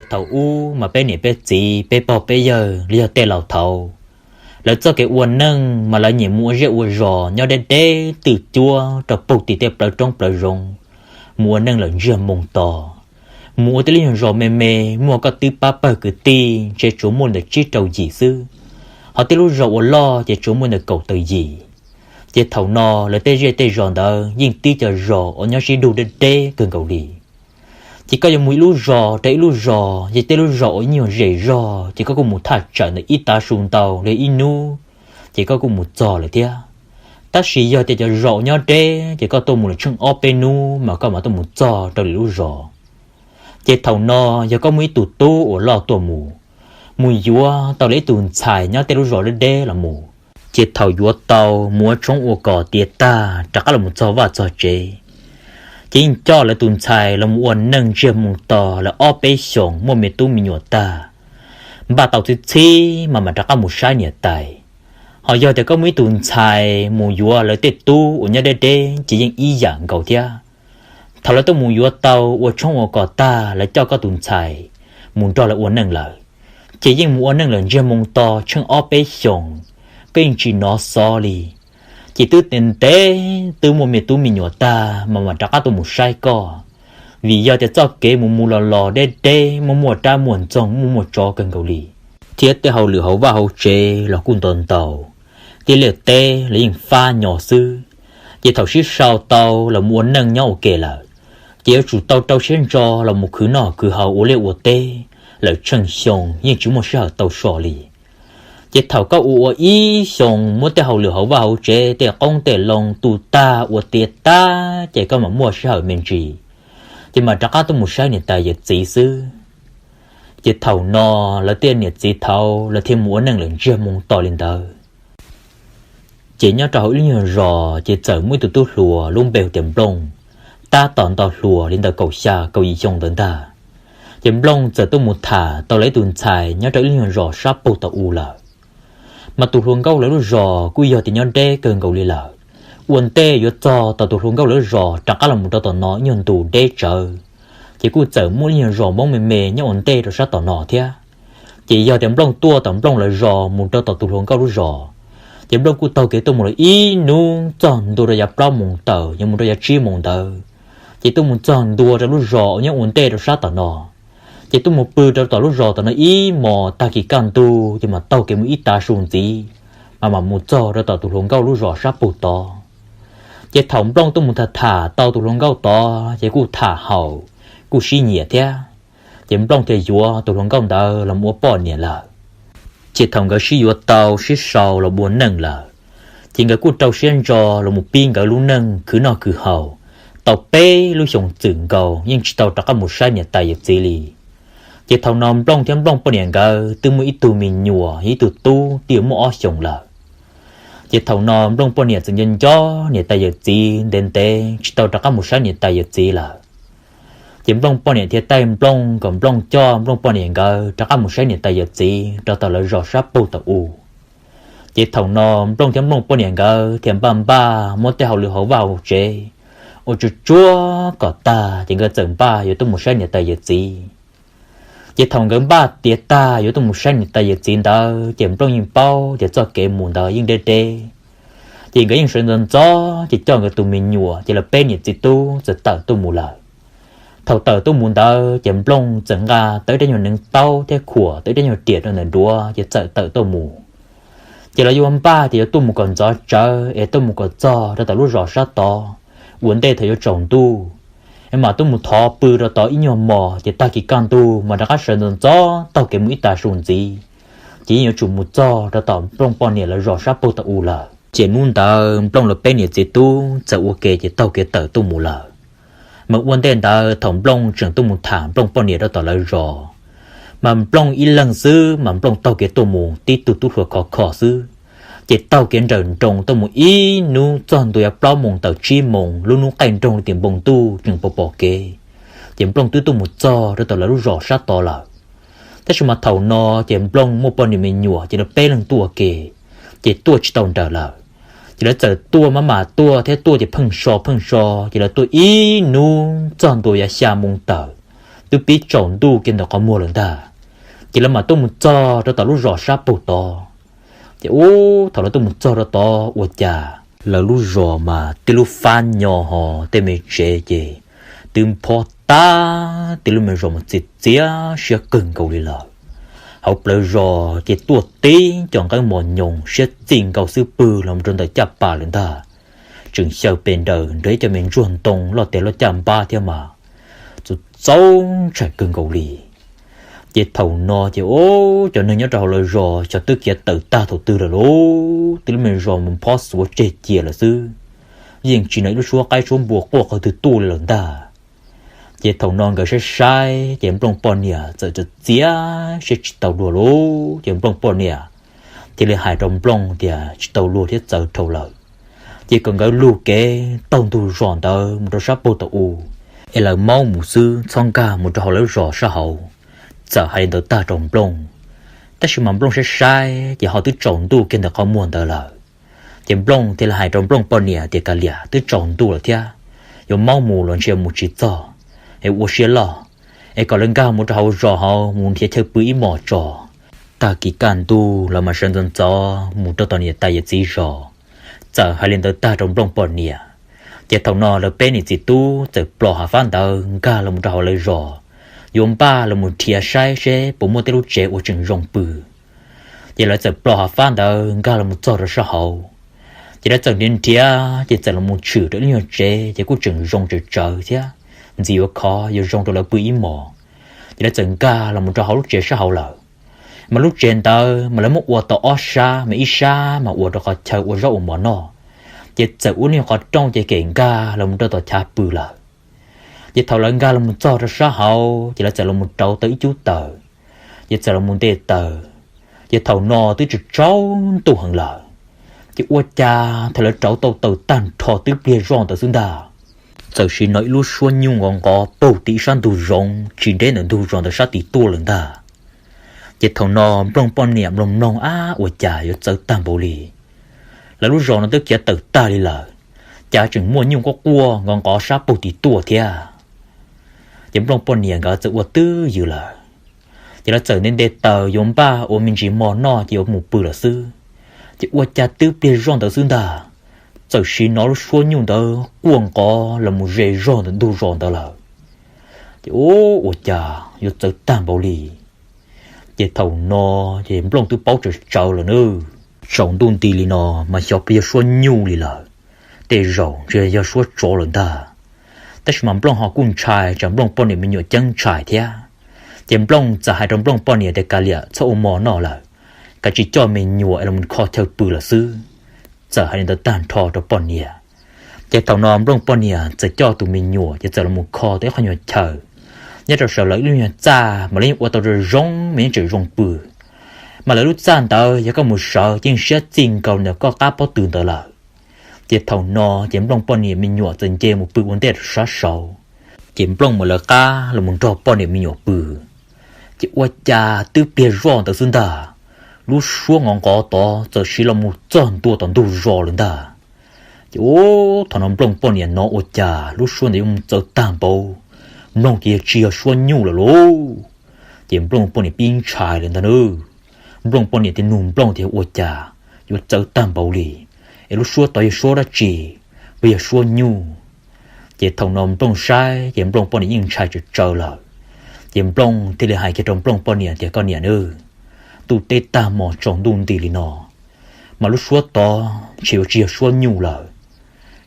Thaum ub mas peb niam peb txiv peb pog peb yawg los yog tej laus thaud, lawv txoj kev ua neej mas lawv nyiam mus ua zej ua zos nyob deb deb twj cuab rau puag tim tej plawv roob plawv zoov, mus ua neej lawm ntsiag moo to. Mus ua tej lub nyuag zos me me, muaj koj twb pab pawg kwv tij ntshe tsuas muaj ntawm tsib rau yim xwb, ho tej lub zos uas loj ces tsuas muaj ntawm kaum tawm yim. Ces thaum no lawv tej zej tej zos ntawd yeej tib co zos uas nyob sib dug deb deb kawg nkaus li. Ces koj yuav mus ib lub zos rau ib lub zos, ces tej lub zos uas nyuag zej zog ces koj kuj mus thaj tsam ntawm ib tav su ntau li ib hnub, ces koj kuj mus txog lawm thiab. Tab sis yog tias cov zos uas nyob deb ces koj tuaj mus lawm tsheej ob peb hnub mas koj mam tuaj mus txog rau lwm lub zos. Ces thaum no yog koj muaj ib tug tub uas loj tuaj mus, mus yuav tau lawv ib tug ntxhais nyob tej lub zos deb deb los mus, ces thaum yuav tau mus ua tshoob ua kos tiav tag rov qab los mus txog vaj txog tsev, ces yeej coj lawv tus ntxhais los mus ua neej ntsiag moo to lawm ob peb xyoos muaj me tub me nyuam tag, npaj tau txhib txhib mas mam rov qab mus saib niam tais. Ho yog tias koj muaj ib tug ntxhais mus yuav lawv tej tub uas nyob deb deb ces yeej ib yam nkaus thiab. Thaum lawv tuaj mus yuav tau ua tshoob ua kos tag lawv coj koj tus ntxhais mus nrog lawv ua neej lawm, ces yeej mus ua neej lawm ntsiag moo to tsheej ob peb xyoos, koj yeej tsis hnov xov li. Ces twb ntev ntev twb muaj me tub me nyuam tag mas mam rov qab tuaj mus saib koj, vim yog tias txoj kev mus mus los los deb deb muaj muaj rab muaj ntxoog muaj muaj tsov kawg nkaus li, thiab tej hauj lwm hauv vaj hauv tsev los kuj ntau ntau, thiab liaj teb los yeej fab nyo xwb. Ces thaum sib sau tau los mus ua neej nyob ua ke lawm, ces yuav tsum tau rau siab ntso los mus khwv noj khwv haus ua liaj ua teb, lawm tsheej xyoo yeej tsis muaj sij hawm tau so li. Ces thaum koj ua ua ib xyoos muab tej hauj lwm hauv vaj hauv tsev tej qoob tej loo tu tag ua tiav tag ces koj mam muaj sij hawm me ntsis, ces mam rov qab tuaj mus saib niam tais yawm txiv xwb. Ces thaum no lawv tej niam txiv thaud lawv thiaj mus ua neej lawm ntsiag moo to li ntawd. Ces nyob rau hauv ib lub nyuag zos ces txawm muaj ib tug tub hluas lub npe hu tias Nplooj, tab tom nto hluas li ntawm kaum xya kaum yim xyoo ntawd ntag. Ces Nplooj txawm tuaj mus tham tau lawv ib tus ntxhais nyob rau ib lub nyuag zos sab pug tom u lawm. Mas tus hluas nkauj lawv lub zos kuj yog tias nyob deb kawg nkaus li lawm. Ua ntej yuav txog tau tus hluas nkauj lawv lub zos rov qab los mus rau tom no ib nyuag ntu deb tsawv, ces kuj txawm muaj ib lub nyuag zos Hmoob me me nyob ua ntej rau sab tom no thiab. Ces yog tias Nplooj tuaj tom Nplooj lawv zos mus rau tom tus hluas nkauj lub zos, ces Nplooj kuj taug kev tuaj mus lawm ib hnub txog ntua rau yav plaub moos tawm yuav mus rau yav tsib moos ntawd, ces tuaj mus txog ntua rau lub zos uas nyob ua ntej rau sab tom no. Ces tuaj mus pw rau tom lub zos tom no ib hmos, tag kis kaj ntug ces mam taug kev mus ib tav su ntxiv, mas mam mus txog rau tom tus hluas nkauj lub zos sab pug tod. Ces thaum Nplooj tuaj mus tham tham tau tus hluas nkauj tod ces kuj tham haum, kuj sib nyiam thiab. Ces Nplooj thiaj yuav tus hluas nkauj ntawd los mus ua poj niam lawm. Ces thaum nkawd sib yuav tau sib sau los ua neej lawm, ces nkawd kuj rau siab ntso los mus pib nkawd lub neej khwv noj khwv haus tau peb lub xyoos txwm nkaus yeej tsis tau rov qab mus saib niam tais yawm txiv li. Ces thaum no Nplooj thiab Nplooj poj niam nkawd twb muaj ib tug me nyuam, ib tug tub twb muaj ob xyoos lawm. Ces thaum no Nplooj poj niam txawm nco nco niam tais yawm txiv ntev ntev tsis tau rov qab mus saib niam tais yawm txiv lawm. Ces Nplooj poj niam thiaj taij Nplooj kom Nplooj coj Nplooj poj niam nkawd rov qab mus saib niam tais yawm txiv rau tom lawv zos sab pug tom u. Ces thaum no Nplooj thiab Nplooj poj niam nkawd thiaj npaj npaj muab tej hauj lwm hauv vaj hauv tsev ua tsuag tsuag kom tag, ces nkawd txawm npaj yuav tuaj mus saib niam tais yawm txiv. Ces thaum nkawd npaj tiav tag yuav tuaj mus saib niam tais yawm txiv ntawd, ces Nplooj yeej paub tias txoj kev mus ntawd yeej deb deb. Ces nkawd yeej sawv ntxov ntxov ces coj nkawd tus me nyuam ces lawv peb niam txiv tub txawm tawm tuaj mus lawm. Thaum tawm tuaj mus ntawd ces Nplooj txawm nqa tau ib rab nyuag hneev taub thiab khuam tau ib rab nyuag riam rau ntawm duav ces txawm tawm tuaj mus. Ces lawv yuav npaj tias yuav tuaj mus kom ntxov tsawv es tuaj mus kom txog rau tom lub zos sab tod ua ntej thaum yuav tsaus ntuj, es mam tuaj mus thov pw rau tod ib nyuag hmos ces tag kis kaj ntug mas rov qab sawv ntxov ntxov taug kev mus ib tav su ntxiv, ces yeej yuav tsum mus txog rau tom Nplooj poj niam lawv zos sab pug tom u lawm. Ces hnub ntawd Nplooj lawv peb niam txiv tub txawm ua ke ces taug kev tawm tuaj mus lawm. Mas ua ntej ntawd thaum Nplooj tseem tuaj mus tham Nplooj poj niam rau tom lawv zos, mas Nplooj ib leeg xwb mas Nplooj taug kev tuaj mus tib tug tub hluas khov kho xwb. Ces taug kev nrawm nroos tuaj mus ib hnub txog ntua yav plaub moos tawm tsib moos lub hnub qaij nroog li tim npoo ntuj tseem pom pom kev, ces Nplooj twb tuaj mus txog rau tom lawv lub zos sab tod lawm. Tab sis mas thaum no ces Nplooj muaj poj niam me nyuam ces lawv peb leeg tuaj ua ke, ces tuaj tsis tau nrawm lawm. Ces lawv txawm tuaj maj mam tuaj thiab tuaj ces pheej so pheej so, ces lawv tuaj ib hnub txog ntua yav xya moos tawm, twb pib tsaus ntuj kiag ntawm qhov muag lawm ntag. Ces lawv mam tuaj mus txog rau tom lub zos sab pug tod. Ces ub, thaum lawv tuaj mus txog rau tod ua cas lawv lub zos mas tej lub fab nyo ho tej me tsev ces twb nphob tag, tej lub me zos mas txias txias siab kawg nkaus li lawm. Hauv plawv zos ces tuaj tib cov nqeeb mos nyoos siab txij nkaus xwb pwg los rau ntawm caj pas lawm ntag. Tseem xyaw pes daws nrog ib co me ntsuag ntoo loj tes loj caj npab thiab mas txaus txaus ntshai kawg nkaus li. Ces thaum no ces ub, cov neeg nyob rau hauv lawv zos xyov twb khiav tawm tag thaum twg lawm lauj, tej lub me zos mus nphob xuav tseg cia lawm xwb, yeej tsis hnov ib lub suab qaib suab npua quaj qhov twg tuaj li lawm ntag. Ces thaum no nkawd saib saib ces Nplooj poj niam txawm txias txias siab tsis tau luag lauj. Ces Nplooj poj niam thiaj li hais rau Nplooj tias tsis tau luag thiab txawv dhau lawm, ces kom nkawd lug kev taug ntug zos ntawd mus rau sab pug tau u, es lawv maub mus xwb txhob nkag mus rau hauv lawv zos sab hauv. Txawm hais li ntawd tag rau Nplooj, tab sis mas Nplooj saib saib ces ho twb tsaus ntuj kiag ntawm qhov muag ntawd lawm. Ces Nplooj thiaj li hais rau Nplooj poj niam tias kav liam, twb tsaus ntuj lawm thiab, yuav maub mus los ntshe mus tsis txog, es ua siab loj, es kom lawv nkag mus rau hauv zos hauv mus nrhiav chaw pw ib hmos tso, tag kis kaj ntug los mas sawv ntxov ntxov mus rau tom niam tais yawm txiv zos. Txawm hais li ntawd tag rau Nplooj poj niam, ces thaum no lawv peb niam txiv tub txawm plos hav fab ntawd nkag los mus rau hauv lawv zos, yuav npaj los mus nrhiav saib seb puas muaj tej lub tsev uas tseem zoo pw. Ces lawv txawm plos hav fab ntawd nkag los mus txog rau sab hauv, ces lawv txawm nrhiav nrhiav ces txawm los mus tshwm rau ib lub nyuag tsev ces kuj tseem zoo tsawv tsawv thiab, ntxim yuav khov yuav zoo rau lawv pw ib hmos. Ces lawv txawm nkag los mus rau hauv lub tsev sab hauv lawm. Mas lub tsev ntawd mas lawv muab ua tau ob sab, mas ib sab mas ua rau qhov chaw ua zaub ua mov noj, ces txawm ua niag qhov rooj ces kem nkag los mus rau tom chav pw lawm. Ces thaum lawv nkag los mus txog rau sab hauv ces lawv txawm los mus rauv tau ib cub taws, ces txawm los mus nte taws. Ces thaum no twb tsaus ntuj heev lawm, ces ua cas thaum lawv rauv tau taws tag nrho twb pliag zoj ntawd xwb ntag, txawm sim hnov ib lub suab nyuj nqov nqov pug tim ib sab ntug zoov tsis deb ntawm ntug zos ntawd sab tid tuaj lawm ntag. Ces thaum no Nplooj poj niam mloog mloog, ab, ua cas yuav txawv tag npaum li, lawv lub zos no twb khiav tawm tag li lawm, cas tseem muaj nyuj quaj quaj nqov nqov sab pug tid tuaj thiab. Ces Nplooj poj niam nkawd txawm ua twj ywm lawm, ces lawv txawm nte nte taws yuav npaj ua me ntsis mov noj ces yuav mus pw lawm xwb. Ces ua cas twb pliag zoj ntawd xwb ntag, txawm sim hnov lub suab nyuj ntawd quaj nqov los mus ze zog ntawm ntug zos ntawd lawm. Ces ub, ua cas yuav txawv tag npaum li. Ces thaum no ces Nplooj twb paub tsawv tsawv lawm nawb, tsaus ntuj nti li no mas xyov puas yog suab nyuj li lawm, tej zaum ntshe yog suab tsov lawm ntag. Tab sis mas Nplooj ho kuj ntshai tsam Nplooj poj niam me nyuam ceeb ntshai thiab. Ces Nplooj txawm hais rau Nplooj poj niam tias kav liam, txhob ua mov noj lawm, kav tsij coj me nyuam es los kho chaw pw lawm xwb. Txawm hais li ntawd tag nrho rau poj niam, ces thaum no Nplooj poj niam txawm coj tus me nyuam ces txawm los kho tau ib qho nyuag chaw nyob rau saum lawv ib lub nyuag txaj mas lawv yeej ua tau zoo zoo mas yeej tseem zoo pw. Mas lawv lub txaj ntawd yog koj mus sawv yeej siab txij nkaus ntawm koj qab pob tw ntawd lawm. Ces thaum no ces Nplooj poj niam me nyuam txawm nce mus pw ua ntej rau sab saud, ces Nplooj mam lawv qab los nrog poj niam me nyuam pw. Ces ua cas twb pliag zoj ntawd xwb ntag, lub suab nqov nqov tod txawm siv los mus txog ntua tom ntug zos lawm ntag. Ces ub, thaum no Nplooj poj niam hnov ua cas lub suab ntawd yuav mus txawv tag npaum, mloog ces yog tsis yog suab nyuj lawm lauj. Ces Nplooj poj niam pib ntshai lawm ntag nawb. Nplooj poj niam thiaj nug Nplooj tias ua cas yuav txawv tag npaum li, es lub suab tod yog suab dab tsi, puas yog suab nyuj? Ces thaum no Nplooj saib ces Nplooj poj niam yeej ntshai tsawv tsawv lawm. Ces Nplooj thiaj li hais kiag rau Nplooj poj niam tias koj niam nawb, ntuj teb tag hmo tsaus ntuj nti li no, mas lub suab tod ntshe yuav tsis yog suab nyuj lawm,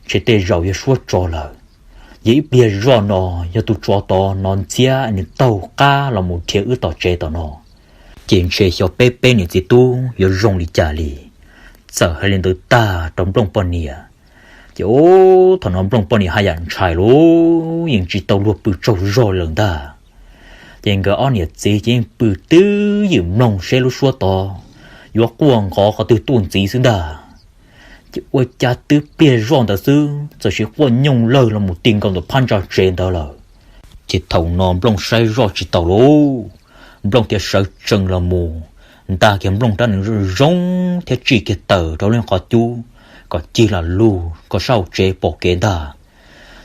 ntshe tej zaum yog suab tsov lawm. Yog ib pliag zoj no yog tus tsov tod hnov ntxhiab nws taug qab los mus nrhiav wb tom tsev tom no, ces ntshe xyov peb peb niam txiv tub yuav zoo li cas li. Txawm hais li ntawd tag rau Nplooj poj niam, ces ub, thaum no Nplooj poj niam haj yam ntshai lauj, yeej tsis tau luag pw tsaug zog lawm ntag. Ces nkawd ob niam txiv ces yeej pw twj ywm mloog seb lub suab tod yuav quaj nqov qhov twg tuaj ntxiv xwb ntag. Ces ua cas twb pliag zoj ntawd xwb txawm sis quaj nyooj lawg los mus ti nkaus ntawm phab ntsa tsev ntawd lawm. Ces thaum no Nplooj saib zoj tsis tau lauj, Nplooj thiaj sawv tsees los mus ntag kiag Nplooj rab hneev zoo zoo thiab tsij kiag taws rau lub qhov cub kom cig lam lug kom sab hauv tsev pom kev ntag.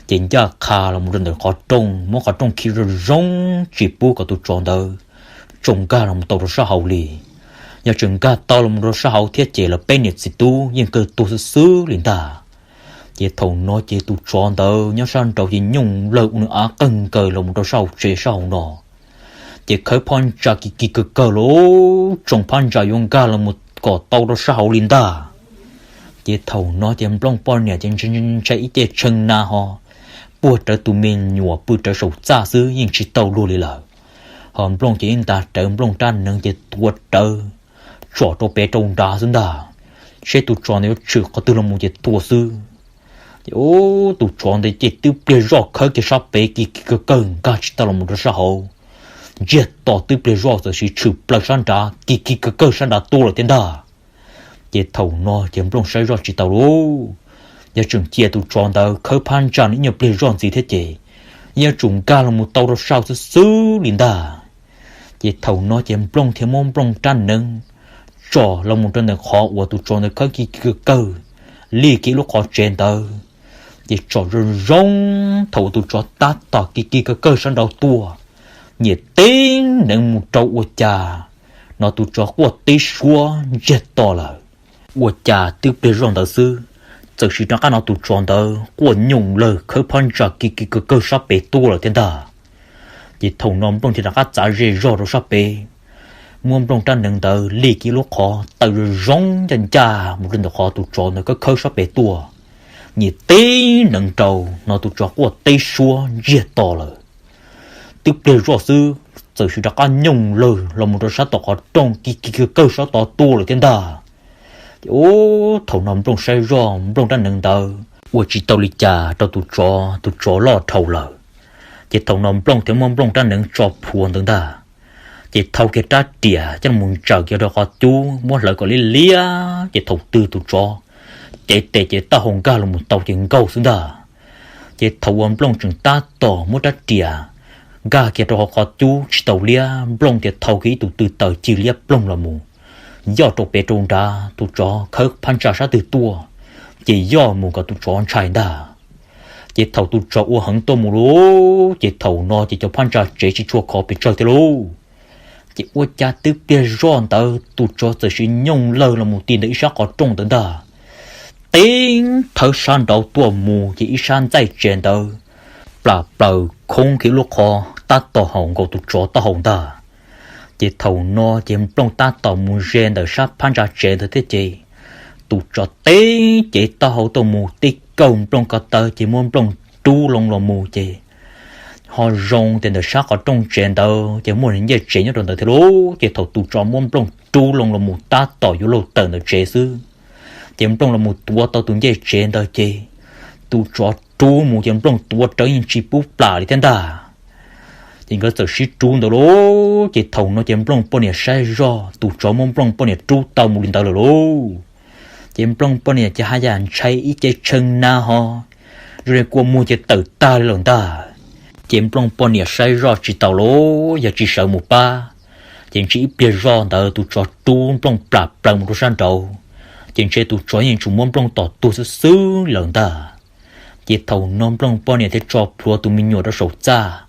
ces ncaj qha los rau ntawm qhov rooj, muab qhov rooj khi zoo zoo tsis pub kom tus tsov ntawd tsoo nkag los tau rau sab hauv li. Yog tseem nkag tau los rau sab hauv thiab ces lawv peb niam txiv tub yeej kawg tuag xwb xwb li ntag. Ces thaum no ces tus tsov ntawd nyob sab nraud ces nyooj lawg ua nws av qeeg nkaws los rau sab hauv tsev sab hauv no. Ces khawb phab ntsa kis kis kawg kawg los tsoo phab ntsa yuav nkag los kom tau rau sab hauv li ntag. Ces thaum no ces Nplooj poj niam ces ntshai ib ce tshee na ho puag rawv tus me nyuam pw rawv saum txaj xwb yeej tsis tau luag li lawm. Ho Nplooj ces ib nta rawv Nplooj rab hneev ces tuav rawv tsom rau pem rau nrad xwb ntag, seb tus tsov ntawd yuav tshwm qhov twg los mus ces tua xwb. Ces tus tsov ntawd ces twb pliag zoj khawb kiag sab pem kis kis kawg kawg nkag tsis tau los rau sab hauv, ntsiag to twb pliag zoj txawm sis tshwm plaws sab nrad kis kis kawg kawg sab nrad tuaj lawm thiab ntag. Ces thaum no ces Nplooj saib zoj tsis tau lauj, yog tseem cia tus tsov ntawd khawb phab ntsa nws ib nyuag pliag zoj ntxiv thiab ces yuav tsum nkag los mus tau rau sab hauv xwb xwb li ntag. Ces thaum no ces Nplooj thiaj muab Nplooj rab hneev tsom los mus rau ntawm qhov uas tus tsov ntawd khawb kis kis kawg kawg li kiag lub qhov tsev ntawd. Ces tsom zoo zoo, thaum uas tus tsov tab tom kis kis kawg kawg sab nraud tuaj, nyiam tib hneev mus rau ua cas no tus tsov quaj tib suab ntsiag to lawm. Ua cas twb pliag zoj ntawd xwb, txawm sis rov qab no tus tsov ntawd quaj nyooj lawg khawb phab ntsa kis kis kawg kawg sab pem tuaj lawm thiab ntag. Ces thaum no Nplooj thiaj rov qab txav zej zog rau sab pem, muab Nplooj rab hneev ntawd li kiag lub qhov taw zoo zoo ncaj ncaj mus rau ntawm qhov tus tsov ntawd khawb khawb sab pem tuaj, nyiam tib hneev rau no tus tsov quaj tib suab ntsiag to lawm. Twb pliag zoj xwb, txawm sis rov qab nyooj lawg los mus rau sab tom qhov rooj kis kis kawg kawg sab tod tuaj lawm thiab ntag. Ces ub, thaum no Nplooj saib zoj Nplooj rab hneev ntawd ua tsis tau li cas rau tus tsov, tus tsov loj dhau lawm. Ces thaum no Nplooj thiaj muab Nplooj rab hneev tso plhuav ntawd ntag, ces thau kiag rab riam coj mus ntsaws kiag rau qhov cub muab hlawv kom liab liab, ces thaum twg tus tsov cev tes ces taub hau nkag los mus tau ces nkaug xwb ntag. Ces thaum uas Nplooj tseem tab tom muab rab riam nkag kiag rau hauv qhov cub tsis tau liab, Nplooj thiaj thau kiag ib tug tw taws cig liab ploog los mus yoj rau pem rau nrad tus tsov khawb phab ntsa sab twg tuaj, ces yoj mus kom tus tsov ntshai ntag. Ces thaum tus tsov ua heev tuaj mus lauj, ces thaum no ces cov phab ntsa tsev tsis tshua khov pes tsawg thiab lauj. Ces ua cas twb pliag zoj ntawd tus tsov txawm sis nyooj lawg los mus ti ntawm ib sab qhov rooj ntawd ntag, tib thawb sab nraud tuaj mus ces ib sab ntxaij tsev ntawd plam plaws khoob kiag lub qhov tab tom haum nkaus tus tsov taub hau ntag. Ces thaum no ces Nplooj tab tom mus ze ntawm sab phab ntsa tsev ntawd thiab ces tus tsov tib cev taub hau tuaj mus tib kaug Nplooj ko taw ces muab Nplooj rub loo los mus ces ho zoo tias ntawm sab qhov rooj tsev ntawd ces muaj ncej tsev nyob rau ntawd thiab lauj. Ces thaum tus tsov muab Nplooj rub loo los mus tab tom yuav luag tawm ntawm tsev xwb, ces Nplooj los mus tuav tau tus ncej tsev ntawd ces tus tsov rub mus ces Nplooj tuav rawv yeej tsis pub plam li thiab ntag. Ces nkawd txawm sib rub ntawd lauj, ces thaum no ces Nplooj poj niam saib zoj tus tsov muab Nplooj poj niam rub tau mus li ntawd lawm lauj. Ces Nplooj poj niam ces haj yam ntshai ib ce tshee na ho, zoo li kua muag ces tawm tag li lawm ntag. Ces Nplooj poj niam saib zoj tsis taus lauj, yog tsis sawv mus pab, ces ntshe ib pliag zoj ntawd tus tsov rub Nplooj plam plaws mus rau sab nraud, ces ntshe tus tsov yeej tsuas muab Nplooj tom tuag xwb xwb lawm ntag. Ces thaum no Nplooj poj niam thiaj tso plhuav tus me nyuam rau saum txaj,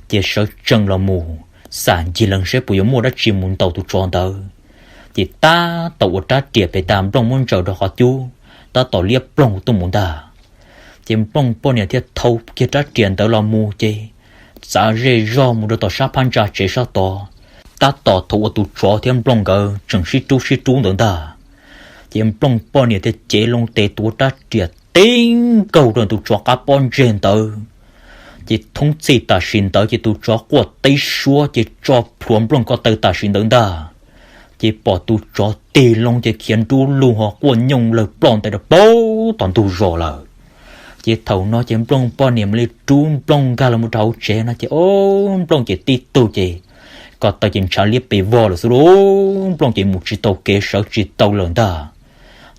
ces sawv tsees los mus xam ncig lees saib puas yuav muaj dab tsi mus ntaus tus tsov ntawd. Ces tab tom ua rab riam pem tas Nplooj muab ntsaws rau qhov cub, tab tom liab ploog tuaj mus ntag. Ces Nplooj poj niam thiaj thau kiag rab riam ntawd los mus ces txav zej zog mus rau tom sab phab ntsa tsev sab tod, tab tom thaum uas tus tsov thiab Nplooj nkawd tseem sib rub sib rub ntawd ntag. Ces Nplooj poj niam thiaj cev loo tes tuav rab riam tib nkaug rau tus tsov qab pob ntseg ntawd. Ces thoob txhij tam sim ntawd ces tus tsov quaj tib suab ces tso plhuav Nplooj ko taw tam sim ntawd ntag. Ces pom tus tsov tig loo ces khiav nrub lug ho quaj nyooj lawg ploj ntais rau pem tom ntug zos lawm. Ces thaum no ces Nplooj poj niam mam li rub Nplooj nkag los mus rau hauv tsev no ces o, Nplooj ces tib tug ces ko taw ces ntshav liab pes vog lawm xwb lauj. Nplooj ces mus tsis tau kev sawv tsis tau lawm ntag.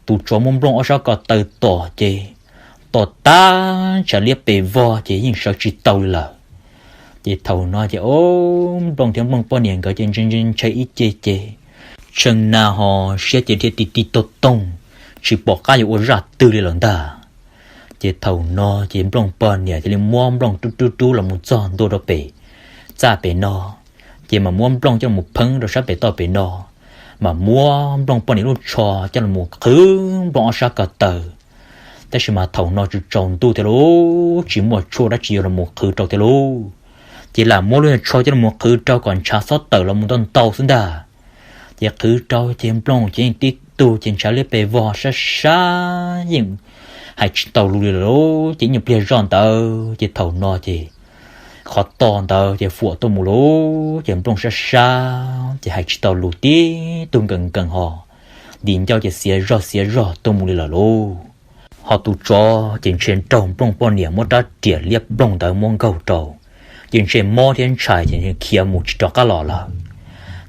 Tus tsov muab Nplooj ob sab ko taw tom ces tom tag ntshav liab pes vog ces yeej sawv tsis tau li lawm. Ces thaum no ces o, Nplooj thiab Nplooj poj niam nkawd ces ntshai ntshai ib ce ces tshee na ho siab ces dhia ti ti toog toog, tsis pom qab yuav ua zaj twg li lawm ntag. Ces thaum no ces Nplooj poj niam thiaj li muab Nplooj rub rub rub los mus txog ntua rau pem txaj pem no, ces mam muab Nplooj coj los pheeb rau sab pem toj pem no, mam muab Nplooj poj niam lub tsho coj los mus qhwv Nplooj ob sab ko taw. Tab sis mas thaum no tsis tsaus ntuj thiab lauj, tsis muaj tshuaj dab tsi yuav los mus qhwv rau thiab lauj, ces lam muab lub tsho coj los mus qhwv rau kom ntshav xob tawm los mus ntau ntau xwb ntag. Ces qhwv rau ces Nplooj ces yeej tib tug ces ntshav liab pes vog sab sab, yeej hais tsis tau lus li lawm lauj. Ces ib nyuag pliag zoj ntawd ces thaum no ces qhov to ntawd ces fuam tuaj mus lauj, ces Nplooj sab sab ces hais tsis tau lus, tib tug nkees nkees ho ntim ncauj ces xiav zog xiav zog tuaj mus li lawm lauj. Ho tus tsov ces ntshe raug Nplooj poj niam muab rab riam liab ploog ntawd muab nkaug rau, ces ntshe mob thiab ntshai ces ntshe khiav mus tsis rov qab los lawm.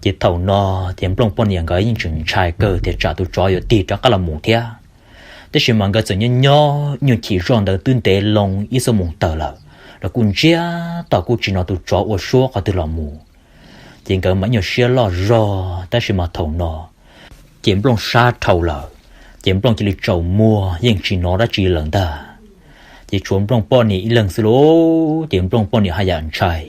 Ces thaum no ces Nplooj poj niam nkawd yeej tseem ntshai kawg tias tsam tus tsov yuav tig rov qab los mus thiab. Tab sis mas nkawd txawm nyob nyob ib nyuag chim zoj ntawd twb ntev loo ib xuab moos tawm lawm, los kuj ntsiag to kuj tsis hnov tus tsov ua suab qhov twg los mus. Ces nkawd mas ib nyuag siab loj zog, tab sis mas thaum no ces Nplooj sab dhau lawm, ces Nplooj cia li tsaus muag yeej tsis hnov dab tsi lawm ntag. Ces tshuav Nplooj poj niam ib leeg xwb lauj, ces Nplooj poj niam haj yam ntshai,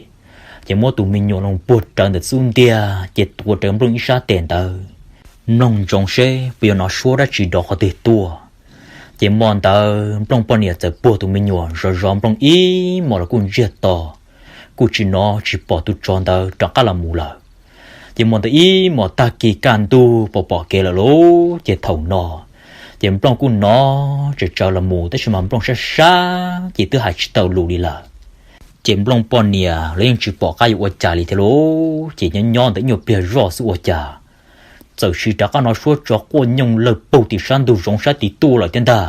ces muab tus me nyuam los puag rawv ntawm xub ntiag ces tuav rawv Nplooj ib sab tes ntawd, mloog ntsoov seb puas yog hnov suab dab tsi dov qhov twg tuaj. Ces hmo ntawd Nplooj poj niam txawm puag tus me nyuam zov zov Nplooj ib hmos los kuj ntsiag to, kuj tsis hnov tsis pom tus tsov ntawd rov qab los mus lawm. Ces hmo ntawd ib hmos tag kis kaj ntug pom pom kev lawm lauj, ces thaum no ces Nplooj kuj hnov tsawv tsawv los mus, tab sis mas Nplooj sab sab ces twb hais tsis tau lus li lawm. Ces Nplooj poj niam los yeej tsis pom qab yuav ua cas li thiab lauj, ces nyob nyob ntawd ib nyuag pliag zoj xwb ua cas txawm sim rov qab hnov suab tsov quaj nyooj lawg pug tim sab ntug zoov sab tid tuaj lawm thiab ntag.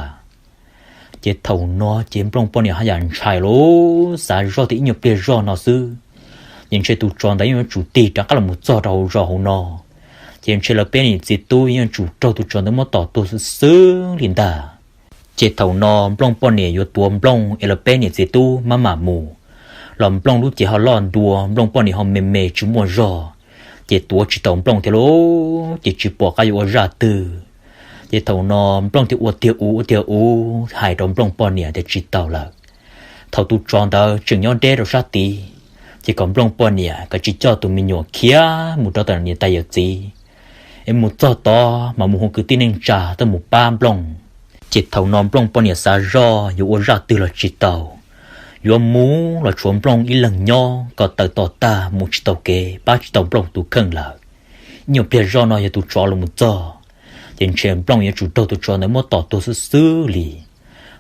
Ces thaum no ces Nplooj poj niam haj yam ntshai lauj, xav zoj tias ib nyuag pliag zoj no xwb, ces ntshe tus tsov ntawd yeej yuav tsum tig rov qab los mus txog rau hauv zos hauv no, ces ntshe lawv peb niam txiv tub yeej yuav tsum raug tus tsov ntawd muab tom tuag xwb xwb li ntag. Ces thaum no Nplooj poj niam yuav tuav Nplooj es lawv peb niam txiv tub maj mam mus, los Nplooj lub cev ho loj ntua, Nplooj poj niam ho me me tsis muaj zog, ces tuav tsis tau Nplooj thiab lauj, ces tsis pom qab yuav ua zaj twg. Ces thaum no Nplooj thiaj ua tiag ua tiag ua hais rau Nplooj poj niam tias tsis tau lawm, thaum tus tsov ntawd tseem nyob deb rau sab tid, ces kom Nplooj poj niam kom tsis coj tus me nyuam khiav mus rau tom niam tais yawm txiv, es mus txog tod mas mus hu kwv tij neej tsa tuaj mus pab Nplooj. Ces thaum no Nplooj poj niam xav zoj yuav ua zaj twg los tsis tau, yuav mus los tshuav Nplooj ib leeg nyob, ko taw to tag mus tsis tau kev pab tsis tau Nplooj tus kheej lawm. Ib nyuag pliag zoj no yog tus tsov los mus txog, ces ntshe Nplooj yuav tsum raug tus tsov ntawd muab tom tuag xwb xwb li.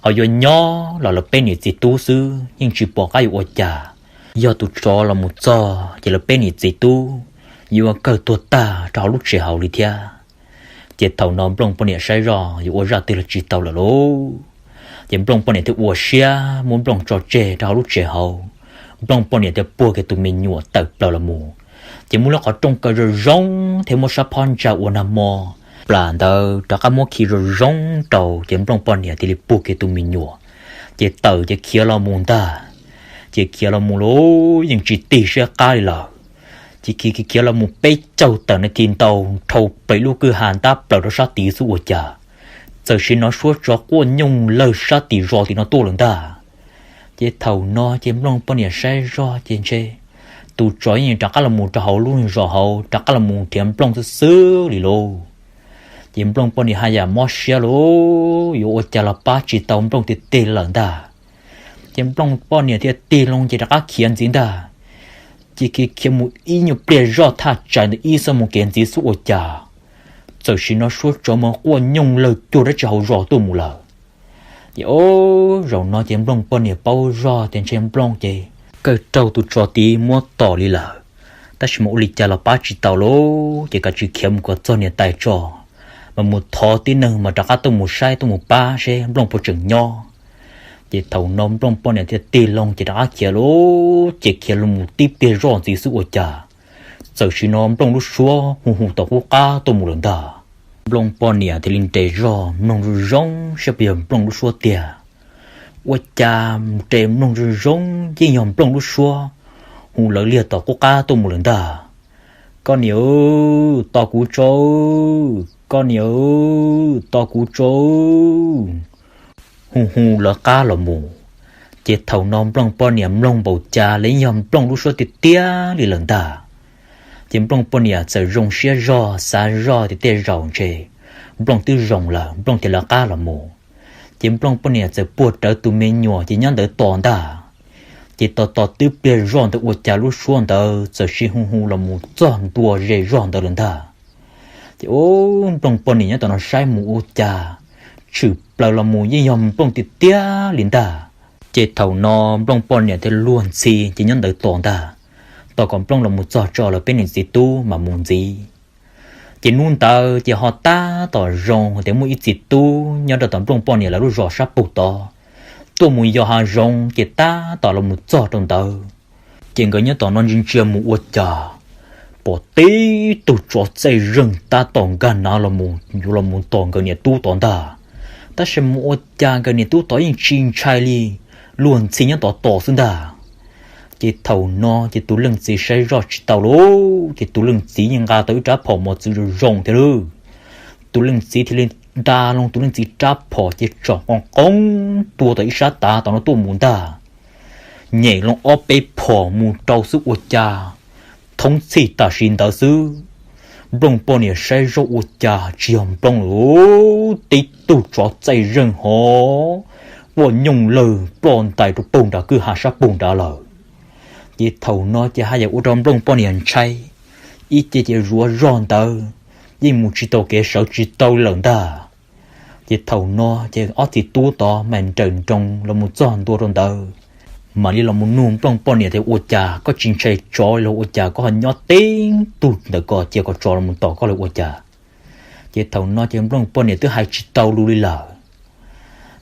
Ho yuav nyob los lawv peb niam txiv tub xwb yeej tsis pom qab yuav ua cas, yog tus tsov los mus txog ces lawv peb niam txiv tub yuav kawg tuag tag rau hauv lub tsev hauv li thiab. Ces thaum no Nplooj poj niam saib zoj yuav ua zaj twg los tsis tau lawm lauj, ces Nplooj poj niam thiaj ua siab muab Nplooj tso tseg rau hauv lub tsev hauv. Nplooj poj niam thiaj puag kiag tus me nyuam tawm plaws los mus, ces muab lub qhov rooj kaw zoo zoo thiab muab sab phab ntsa ua nag hmo plam ntawd rov qab muab khi zoo zoo rau, ces Nplooj poj niam thiaj li puag kiag tus me nyuam, ces tawm ces khiav los mus ntag. Ces khiav los mus lauj, yeej tsis tig siab qab li lawm, ces khiav khiav khiav los mus peb caug tawm nas this ntau, dhau plaws lub kwj ha ntab plaws rau sab tid xwb ua cas txawm sim hnov suab tsov quaj nyooj lawg sab tim zos tim no tuaj lawm ntag. Ces thaum no ces Nplooj poj niam saib zoj ces ntshe tus tsov yeej rov qab los mus rau hauv lub zos hauv rov qab los mus nrhiav Nplooj xwb xwb li lauj. Ces Nplooj poj niam haj yam mob siab lauj, yuav ua cas los pab tsis tau Nplooj tiag tiag lawm ntag. Ces Nplooj poj niam thiaj tig loo ces rov qab khiav ntxiv ntag. Ces khiav khiav mus ib nyuag pliag zoj thaj tsam ntawd ib xuab moos kev ntxiv xwb ua cas txawm sim hnov suab tsov mas quaj nyooj lawg cuag dab tsi hauv zos tuaj mus lawm. Ces o, zaum no ces Nplooj poj niam paub zog tias ntshe Nplooj ces kawg raug tus tsov tid muab tom li lawm, tab sis mas ua li cas los pab tsis tau lauj, ces kav tsij khiav mus kom txog niam tais tso, mas mus thov tib neeg mas rov qab tuaj mus saib tuaj mus pab seb Nplooj puas tseem nyob. Ces thaum no Nplooj poj niam thiaj tig loo ces rov qab khiav lauj, ces khiav los mus tib pliag zoj ntxiv xwb ua cas txawm sim hnov Nplooj lub suab hu hu tom qub qab tuaj mus lawm ntag. Nplooj poj niam thiaj li nres zog mloog zoo zoo saib puas yog Nplooj lub suab tiag. Ua cas nres mloog zoo zoo yeej yog Nplooj lub suab hu lawv liag tom qub qab tuaj mus lawm ntag. Koj niam, tos kuv tso! Koj niam, tos kuv tso! hu hu lawv qab los mus. Ces thaum no Nplooj poj niam mloog npaum cas los yeej yog Nplooj lub suab tiag tiag li lawm ntag. Ces Nplooj poj niam txawm zoo siab zog xav zog tias tej zaum ntshe Nplooj twb zoo lawm, Nplooj thiaj lawv qab los mus. Ces Nplooj poj niam txawm puag rawv tus me nyuam ces nyob ntawd tos ntag. Ces tos tos twb pliag zoj ntawd ua cas lub suab ntawd txawm sis hu hu los mus txog ntua ze zog ntawd lawm ntag. Ces ub, Nplooj poj niam nyob tom no saib mus ua cas tshwm plaws los mus yeej yog Nplooj tiag tiag li ntag. Ces thaum no Nplooj poj niam thiaj luag ntxhi ces nyob ntawd tos ntag, tos kom Nplooj los mus txog tso lawv peb niam txiv tub mas mus ntxiv. Ces hnub ntawd ces ho tab tom zoo tias muaj ib txiv tub nyob rau tom Nplooj poj niam lawv lub zos sab pug tod tuaj mus yos hav zoov ces tab tom los mus txog rau ntawd. Ces nkawd nyob tom no ntsia ntsia mus ua cas pom tib tug tsov txaij zeeg tab tom nkag nav los mus yuav los mus tom nkawd niam tub tod ntag. Tab sis mus ua cas nkawd niam tub tod yeej tsis ntshai li, luag ntxhi nyob tod tos xwb ntag. Ces thaum no ces tus leej txiv saib zoj tsis tau lauj, ces tus leej txiv yeej nqa tau ib rab phom mos txwv zoo zoo thiab lauj. Tus leej txiv thiaj li nta loo tus leej txiv rab phom ces tsom qoo qoob tua tau ib sab tav tom no tuaj mus ntag. Nyem loo ob peb phom mus rau xwb ua cas thoob txhij tam sim ntawd xwb, Nplooj poj niam saib zoj ua cas tsis yog Nplooj lawm, tib tug tsov txaij zeeg hov quaj nyooj lawg ploj ntais rau pug nrad kwj ha sab pug nrad lawm. Ces thaum no ces haj yam ua rau Nplooj poj niam ntshai, ib ce ces zuav zog ntawd yeej mus tsis tau kev sawv tsis tau lawm ntag. Ces thaum no ces ob txiv tub tod mam nrawm nroos los mus txog ntua rau ntawd, mam li los mus nug Nplooj poj niam tias ua cas koj tsis ntshai tsov los ua cas koj ho nyob tib tug ntawm ko cia kom tsov los mus tom koj los ua cas. Ces thaum no ces Nplooj poj niam twb hais tsis tau lus li lawm.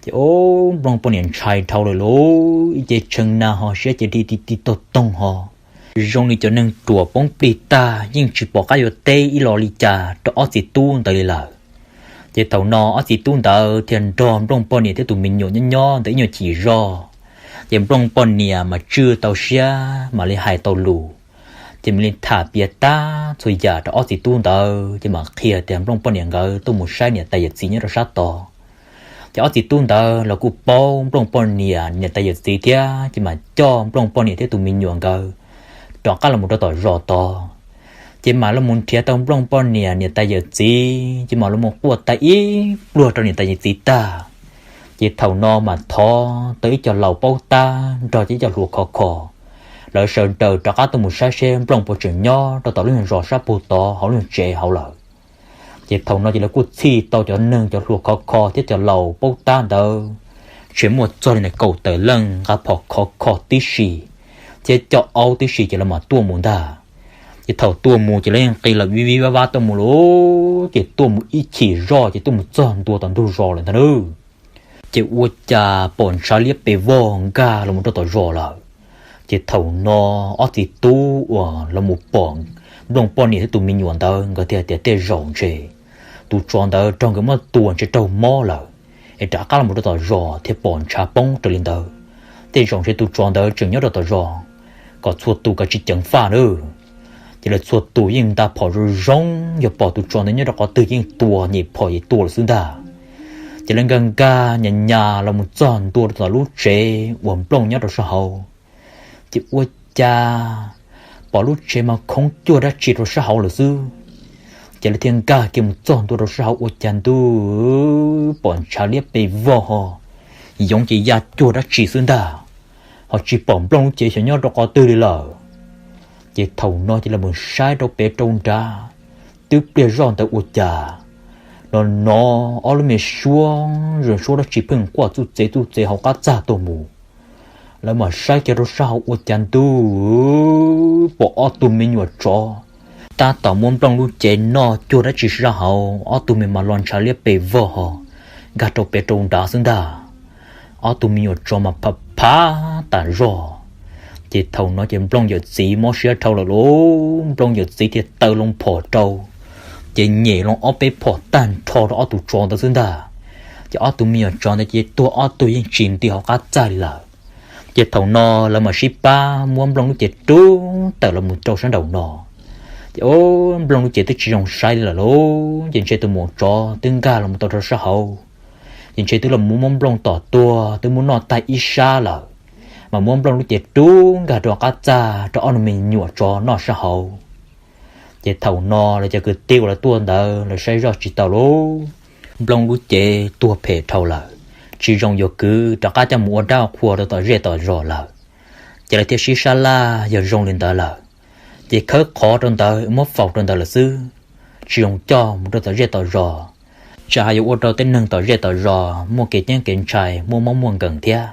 Ces ub, Nplooj poj niam ntshai dhau lawm lauj, ib ce tshee na ho siab ces di ti ti toog toog ho zoo li cov neeg ruam poob plig tag yeej tsis pom qab yuav teb ib lo li cas rau ob txiv tub ntawd li lawm. Ces thaum no ob txiv tub ntawd thiaj nrog Nplooj poj niam thiab tus me nyuam nyob nyob ntawd ib nyuag chim zog. Ces Nplooj poj niam mas tswj tau siab mam li hais tau lus, ces mam li tham piav tag txhua yam rau ob txiv tub ntawd, ces mam qhia tias Nplooj poj niam nkawd tuaj mus saib niam tais yawm txiv nyob rau sab tod. Ces ob txiv tub ntawd los kuj paub Nplooj poj niam niam tais yawm txiv thiab, ces mam coj Nplooj poj niam thiab tus me nyuam nkawd rov qab los mus rau tom zos tod. Ces mam los mus nrhiav tau Nplooj poj niam niam tais yawm txiv, ces mam los mus quaj tag ib pluag rau niam tais yawm txiv tag. Ces thaum no mam thov tau ib co laus paub tab nrog cov ib co hluas khov kho, lawv sawv daws rov qab tuaj mus saib seb Nplooj puas tseem nyob rau tom lub nyuag zos sab pug tod hauv lub nyuag tsev hauv lawm. Ces thaum no ces lawv kuj txhij tau cov neeg cov hluas khov kho thiab cov laus paub tab ntawd, tseem muaj txog li ntawm kaum tawm leej nqa phom khov kho tib si thiab coj aub tib si ces lawv mam tuaj mus ntag. Ces thaum tuaj mus ces lawv yeej nqis lawm vij vij vab vab tuaj mus lauj, ces tuaj mus ib chim zoj ces tuaj mus txog ntua tom ntug zos lawm ntag lauj. Ces ua cas pom ntshav liab pes vog nkag los mus rau tom zos lawm. Ces thaum no ob txiv tub uas los mus pom Nplooj poj niam thiab tus me nyuam ntawd nkawd thiaj tias tej zaum ntshe tus tsov ntawd raug nkawd muab tua ntshe raug mob lawm, es rov qab los mus rau tom zos thiaj pom ntshav poob raws li ntawd. Tej zaum ntshe tus tsov ntawd tseem nyob rau tom zos, kom txhua tus kav tsij ceev faj nawb. Ces lawv txhua tus yeej nta phom zoo zoo, yog pom tus tsov ntawd nyob rau qhov twg yeej tua, nyem phom ces tua lawm xwb ntag. Ces lawv nkag nkag nyas nyas los mus txog ntua rau tom lub tsev uas Nplooj nyob rau sab hauv. Ces ua cas pom lub tsev mas khoov cuag dab tsi rau sab hauv lawm xwb. Ces lawv thiaj nkag kiag mus txog ntua rau sab hauv ua cas ntuj, pom ntshav liab pes vog ho, yoov ces ya cuag dab tsi xwb ntag, ho tsis pom Nplooj lub cev xyov nyob rau qhov twg li lawm. Ces thaum no ces lawv mus saib rau pem rau nrad, twb pliag zoj ntawd ua cas los hnov ob lub me suab zoo suab dab tsi pheej quaj txuj txev txuj txev hauv qab txag tuaj mus. Lawv mam saib kiag rau sab hauv ua cas ntuj, pom ob tug me nyuam tsov tab tom muab Nplooj lub cev noj cuag dab tsi sab hauv, ob tug me mas los ntshav liab pes vog ho, nkag rau pem rau nrad xwb ntag. Ob tug me nyuam tsov mas phav phav tas zog. Ces thaum no ces Nplooj yawm txiv mob siab dhau lawm lauj, Nplooj yawm txiv thiaj taw loo phom rau, ces nyem loo ob peb phom tag nrho rau ob tug tsov ntawd xwb ntag. Ces ob tug me nyuam tsov ntawd ces tuag ob tug yeej tsis nti hauv qab txag li lawm. Ces thaum no lawv mam sib pab muab Nplooj lub cev rub tawm los mus rau sab nraum no. Ces Nplooj lub cev twb tsis zoo saib li lawm lauj, ces ntshe tus maum tsov twb nkag los mus tau rau sab hauv. Ces ntshe twb los muab Nplooj tom tuag twb muab noj tag ib sab lawm, mas muab Nplooj lub cev rub nkag rau qab txaj rau ob nus me nyuam tsov noj sab hauv. Ces thaum no lawv cov kwv tij uas lawv tuaj ntawd lawv saib zoj tsis tau lauj, Nplooj lub cev tuag phem dhau lawm, tsis zoo yuav kwv rov qab coj mus ua dab qhua rau tom zej tom zos lawm. Ces lawv thiaj sib sab laj yog zoo li ntawd lawm, ces khawb qhov rau ntawd muab faus rau ntawd lawm xwb, tsis zoo coj mus rau tom zej tom zos, tsam ho yuav ua rau tej neeg tom zej tom zos muaj kev ceeb kev ntshai muaj mob muaj nkeeg thiab.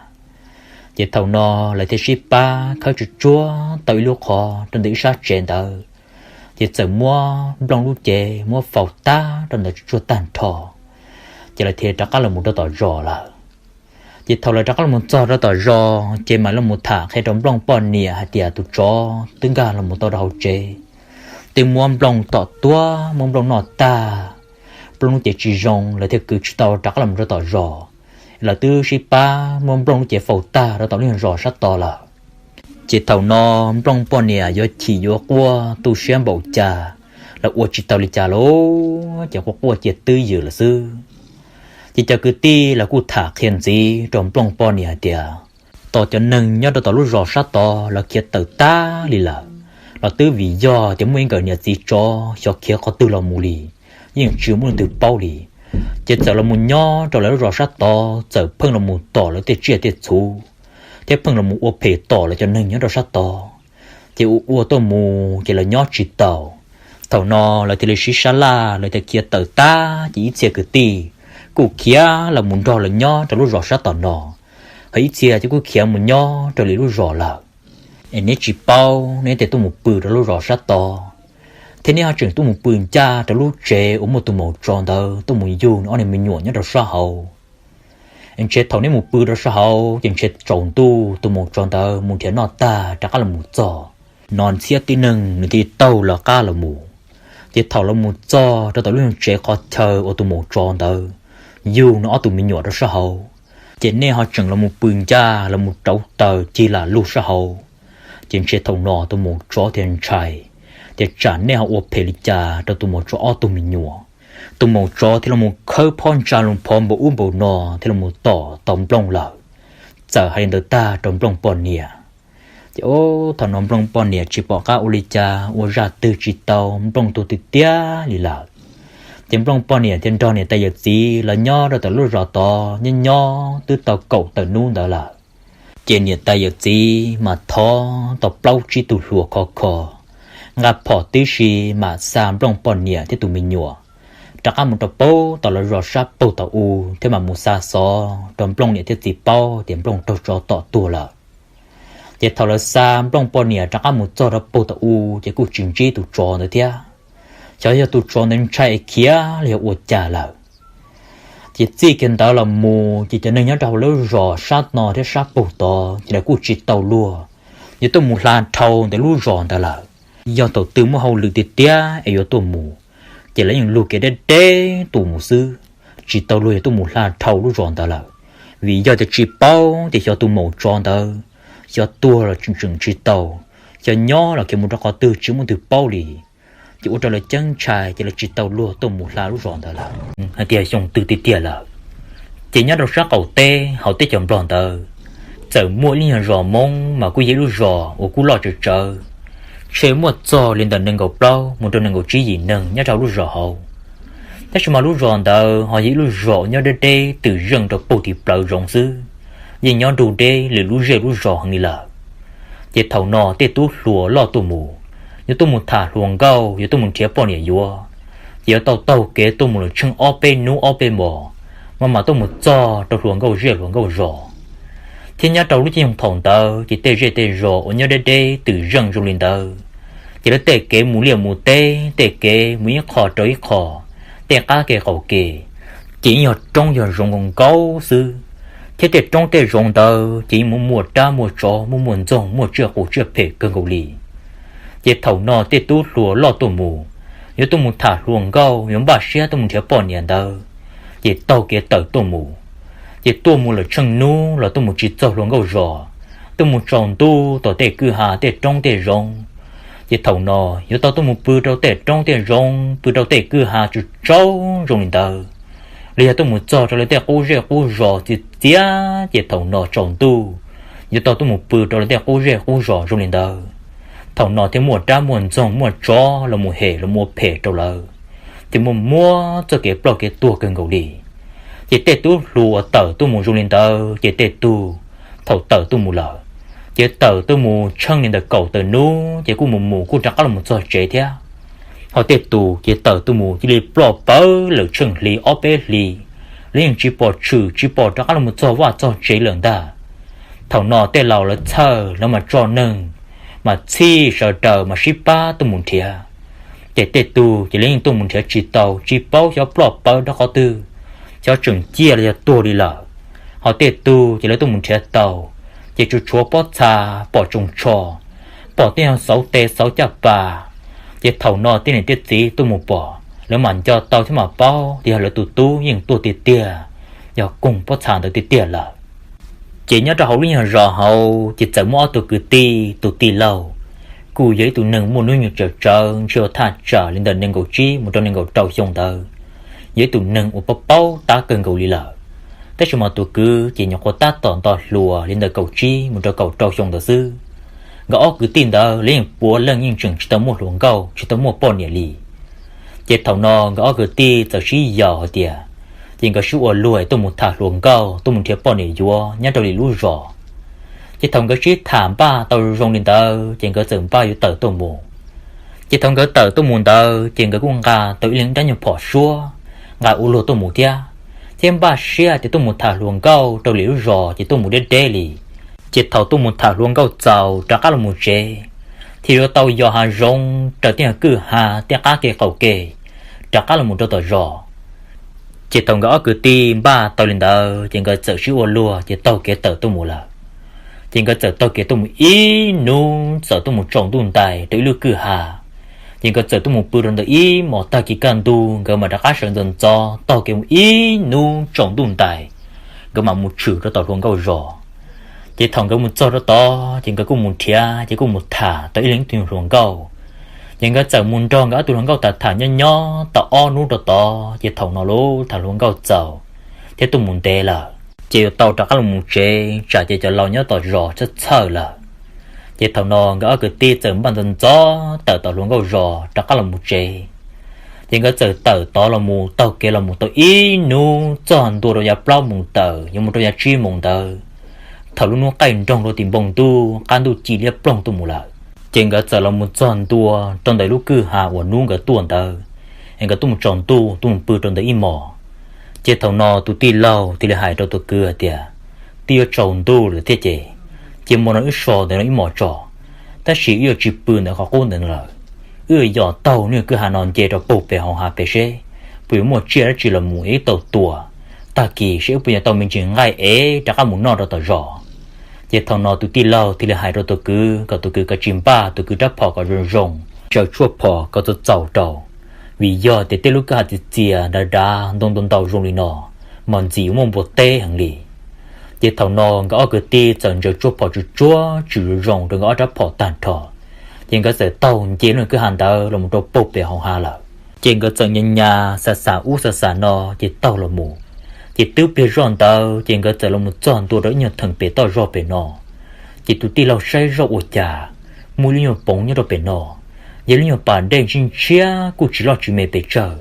Ces thaum no lawv thiaj sib pab khawb tsuj tsuag tau ib lub qhov rau ntawm ib sab tsev ntawd, ces txawm muab Nplooj lub cev muab faus tag rau ntawd tsuj tsuag tag nrho. Ces lawv thiaj rov qab los mus rau tom zos lawm. Ces thaum lawv rov qab los mus txog rau tom zos ces mam los mus tham qhia rau Nplooj poj niam hais tias tus tsov twb nkag los mus tau rau hauv tsev, twb muab Nplooj tom tuag muab Nplooj noj tag, Nplooj lub cev tsis zoo lawv thiaj kwv tsis tau rov qab los mus rau tom zos, lawv twb sib pab muab Nplooj lub cev faus tag rau tom lub zos sab tod lawm. Ces thaum no Nplooj poj niam yuav chim yuav quaj tu siab npaum cas, lawv ua tsis tau li cas lauj, ces quaj quaj cia twb ywm lawm xwb. Ces cov kwv tij lawv kuj tham qhia ntxiv rau Nplooj poj niam hais tias, tos cov neeg nyob rau tom lub zos sab tod lawv khiav tawm tag li lawm, los twb vim yog tias muaj ib nkawm niam txiv tsov xyov khiav qhov twg los mus li, yeej tsis muaj leej twg paub li. Ces txawm los mus nyob rau lawv lub zos sab tod txawm pheej los mus tom lawv tej tsiaj tej txhu, thiab pheej los mus ua phem tom lawv cov neeg nyob rau sab tod. Ces ua ua tuaj mus ces lawv nyob tsis taus. Thaum no lawv thiaj li sib sab laj lawv thiaj khiav tawm tag, ces ib txhia kwv tij kuj khiav los mus nrog lawv nyob rau lub zos sab tom no, ho ib txhia ces kuj khiav mus nyob rau lwm lub zos lawm. Es neb tsis paub neb thiaj tuaj mus pw rau lub zos sab tod, thiab neb ho tseem tuaj mus pw ncaj rau lub tsev uas muaj tus maum tsov ntawd tuaj mus yug nws ob niag me nyuam nyob rau sab hauv. Ntshe thaum neb mus pw rau sab hauv ces ntshe tsaus ntuj tus maum tsov ntawd mus nrhiav noj tag rov qab los mus txog, no ntxhiab tib neeg nws thiaj taug lawv qab los mus. Ces thaum los mus txog rau tom lub tsev qhov chaw uas tus maum tsov ntawd yug nws ob tug me nyuam rau sab hauv, ces nej ho tseem los mus pw ncaj los mus rauv taws cig lam lug sab hauv. Ces ntshe thaum no tus maum tsov thiaj ntshai, tias tsam nej ho ua phem li cas rau tus maum tsov ob tug me nyuam. Tus maum tsov thiaj los mus khawb phab ntsa los phov npaum ub npaum no thiaj los mus tom tau Nplooj lawm. Txawm hais li ntawd tag rau Nplooj poj niam, ces thaum no Nplooj poj niam tsis pom qab ua li cas, ua zaj twg tsis tau, Nplooj tuag tiag tiag li lawm. Ces Nplooj poj niam thiaj nrog niam tais yawm txiv los nyob rau tom lub zos tod nyob nyob twb tau kaum tawm hnub ntawd lawm. Ces niam tais yawm txiv mas thov tau plaub tsib tug hluas khov kho, nqa phom tib si mam xa Nplooj poj niam thiab tus me nyuam rov qab mus rau puag tom lawv zos sab puag tom u, thiab mam mus xa xov rau Nplooj niam thiab txiv paub tias Nplooj raug tsov tom tuag lawm. Ces thaum lawv xa Nplooj poj niam rov qab mus txog rau puag tom u ces kuj tsis ntsib tus tsov ntawd thiab. Xyov yog tus tsov ntawd ntshai khiav los yog ua cas lawm. Ces txij kiag ntawd los mus ces cov neeg nyob rau hauv lub zos sab no thiab sab puag tod ces lawv kuj tsis tau luag yuav tuaj mus hla dhau ntawm lub zos ntawd lawm. Yog thaum twg muaj hauj lwm tiag tiag es yuav tuaj mus, ces lawv yeej lug kev deb deb tuaj mus xwb, tsis tau luag yuav tuaj mus hla dhau lub zos ntawd lawm. Vim yog tias tsis paub tias xyov tus maum tsov ntawd xyov tuag los tseem tseem tsis tau, xyov nyob los khiav mus rau qhov twg tsis muaj twg paub li. Ces ua rau lawv ceeb ntshai ces lawv tsis tau luag tuaj mus hla lub zos ntawd lawm hais tias xyoo twg tiag tiag lawm. Ces nyob rau sab qaum teb hauv teb chaws Nplog ntawd, txawm muaj ib lub nyuag zos Hmoob mas kuj yog ib lub zos uas kuj loj tsawv tsawv, ntshe muaj txog li ntawm nees nkaum plaub mus rau nees nkaum tsib yim neeg nyob rau lub zos hauv. Tab sis mas lub zos ntawd ho yog ib lub zos nyob deb deb twm zeej rau puag tim plawv zoov xwb, yeej nyob nrug deb lwm lub zej lub zos heev li lawm. Ces thaum no tej tub hluas loj tuaj mus, yuav tuaj mus tham hluas nkauj, yuav tuaj mus nrhiav poj niam yuav, ces yuav tau taug kev tuaj mus los tsheej ob peb hnub ob peb hmos, mas mam tuaj mus txog rau hluas nkauj zej hluas nkauj zos. Thiab nyob rau lub caij nyoog thaum ntawd ces tej zej tej zos uas nyob deb deb twm zeej zoo li ntawd, ces lawv tej kev mus liaj mus teb, tej kev mus ib qho rau ib qho, tej qab ke qaum ke, ces yeej yog roob yog zoov nkaus nkaus xwb. Thiab tej roob tej zoov ntawd ces yeej muaj muaj dab muaj tsov, muaj muaj ntxoog, muaj tsiaj qus tsiaj phem kawg nkaus li. Ces thaum no tej tub hluas loj tuaj mus, yuav tuaj mus tham hluas nkauj, yuav npaj siab tuaj mus nrhiav poj niam ntawd, ces taug kev tawm tuaj mus. Ces tuaj mus lawm tsheej hnub los tuaj mus tsis txog hluas nkauj zos, tuaj mus tsaus ntuj tom tej kwj ha tej roob tej zoov. Ces thaum no yuav tau tuaj mus pw rau tej roob tej zoov, pw rau tej kwj ha tsaus tsaus zoo li ntawd, los yog tuaj mus txog rau lawv tej qub zej qub zos txiv txiav, ces thaum no tsaus ntuj yuav tau tuaj mus pw rau lawv tej qub zej qub zos zoo li ntawd. Thaum no thiaj muaj rab muaj ntxoog muaj tsov los mus hem los mus ua phem rau lawv, ces muaj muab txoj kev ploj kev tuag kawg nkaus li. Ces tej tub hluas tawm tuaj mus zoo li ntawd ces tej tug thaum tawm tuaj mus lawm, ces tawm tuaj mus tsheej li ntawm kaum tawm hnub ces kuj mus mus kuj rov qab los mus txog tsev thiab. Ho tej tus ces tawm tuaj mus cia li ploj pawv lawm tsheej hli ob peb hli, lawv yeej tsis pom tshwm tsis pom rov qab los mus txog vaj txog tsev lawm ntag. Thaum no tej laus lawv txhawj lawv mas tso neeg mas txhij sawv daws mas sib pab tuaj mus nrhiav. Ces tej tug ces lawv yeej tuaj mus nrhiav tsis tau, tsis paub xyov ploj pawv rau qhov twg, xyov tseem ciaj los yog tuag li lawm. Ho tej tug ces lawv tuaj mus nrhiav tau, ces tsuas tshuav pob txha pom tsoos tsho, pom tej nyuag xauv tes xauv caj pas. Ces thaum no tej niam tej txiv tuaj mus pom lawv mam nco tau thiab mam paub tias yog lawv tus tub yeej tuag tiag tiag, yog koog pob txha ntawd tiag tiag lawm. Ces nyob rau hauv lub nyuag zos hauv ces txawm muaj ob tug kwv tij, tus tij laug kuj yog ib tug neeg muaj hnub nyoog tsawm tsawv ntshe thaj tsam li ntawm nees nkaum tsib mus rau nees nkaum rau xyoo ntawd, yog ib tug neeg uas paub paub tab kawg nkaus li lawm. Tab sis mas tus kwv ces nyuam qhuav tab tom nto hluas li ntawm kaum tsib mus rau kaum rau xyoo ntawd xwb. Nkawd ob kwv tij ntawd lawv yeej puav leej yeej tseem tsis tau muaj hluas nkauj tsis tau muaj poj niam li. Ces thaum no nkawd ob kwv tij txawm sib yaum hais tias, ces nkawd sib ua luag tuaj mus tham hluas nkauj tuaj mus nrhiav poj niam yuav nyob rau lwm lub zos. Ces thaum nkawd sib tham npaj tau zoo li ntawd ces nkawd txawm npaj yuav tawm tuaj mus. Ces thaum nkawd tawm tuaj mus ntawd ces nkawd kuj nqa tau ib leeg rab nyuag phom suab nqa ua luag tuaj mus thiab, thiab npaj siab tias tuaj mus tham hluas nkauj rau lwm lub zos ces tuaj mus deb deb li. Ces thaum tuaj mus tham hluas nkauj txaus rov qab los mus tsev, thiaj yuav tau yos hav zoov raws tej kwj ha tej qab ke qaum ke rov qab los mus rau tom zos. Ces thaum nkawd ob kwv tij npaj tau li ntawd ces nkawd txawm sib ua luag ces taug kev tawm tuaj mus lawm. Ces nkawd txawm taug kev tuaj mus ib hnub txawm tuaj mus tsaus ntuj ntais rau ib lub kwj ha. Ces nkawd txawm tuaj mus pw rau ntawm ib hmos, tag kis kaj ntug nkawd mam rov qab sawv ntxov ntxov taug kev mus ib hnub tsaus ntuj ntais, nkawd mam mus tshwm rau tom hluas nkauj zos. Ces thaum nkawd mus txog rau tod ces nkawd kuj mus nrhiav ces kuj mus tham tau ib leeg ib tug hluas nkauj. Ces nkawd txawm mus nrog nkawd ob tug hluas nkauj tham tham nyob nyob tau ob hnub rau tod ces thaum no lub tham hluas nkauj txaus thiab tuaj mus ntev lawm, ces yuav tau rov qab los mus tsev tsam ces cov laus nyob tom zos txhawj txhawj lawm. Ces thaum no nkawd ob kwv tij txawm npaj ntxov ntxov tawm tom hluas nkauj zos rov qab los mus tsev. Ces nkawd txawm tawm tod los mus taug kev los mus tau ib hnub txog ntua rau yav plaub moos tawm yuav mus rau yav tsib moos ntawd, thaum lub hnub qaij nroog rau tim npoo ntuj qab ntuj ci liab ploog tuaj mus lawm. Ces nkawd txawm los mus txog ntua rau ntawm lub kwj ha uas hnub nkawd tuaj ntawd, es nkawd tuaj mus tsaus ntuj tuaj mus pw rau ntawm ib hmos. Ces thaum no tus tij laug thiaj li hais rau tus kwv hais tias, twb yuav tsaus ntuj lawm thiab ces, ces hmo no wb so ntawm no ib hmos tso, tab sis wb yuav tsis pw ntawm qhov qub ntawm no lawm. Wb yuav yos taug niag kwj ha no nce rau puag pem hauv hav pem seb puas yuav muaj tsiaj dab tsi los mus es wb tau tua, tag kis seb wb puas yuav tau me ntsis nqaij es rov qab mus noj rau tom zos. Ces thaum no tus tij laug thiaj li hais rau tus kwv kom tus kwv kav tsij npaj tus kwv rab phom kom zoo zoo, ntsaws tshuaj phom kom txaus txaus rau, vim yog tias tej lub kwj ha txias txias dav dav ntoo ntau ntau zoo li no, mas ntxim yuav muaj npua teb heev li. Ces thaum no nkawd ob kwv tij txawm ntsaws tshuaj phom tsuj tsuag tswm zoo zoo rau nkawd ob rab phom tag nrho, ces nkawd txawm taug nce lub kwj ha ntawd los mus rau puag pem hauv hav lawm. Ces nkawd txawm nyas nyas xav xav ub xav xav no ces taug los mus. Ces twb pliag zoj ntawd ces nkawd txawm los mus txog ntua rau ib nyuag theem pem toj zog pem no. Ces tus tij laug saib zoj ua cas muaj ib lub nyuag poov nyob rau pem no, yog lub nyuag pas dej ntshiab ntshiab kuj tsis loj tsis me pes tsawg.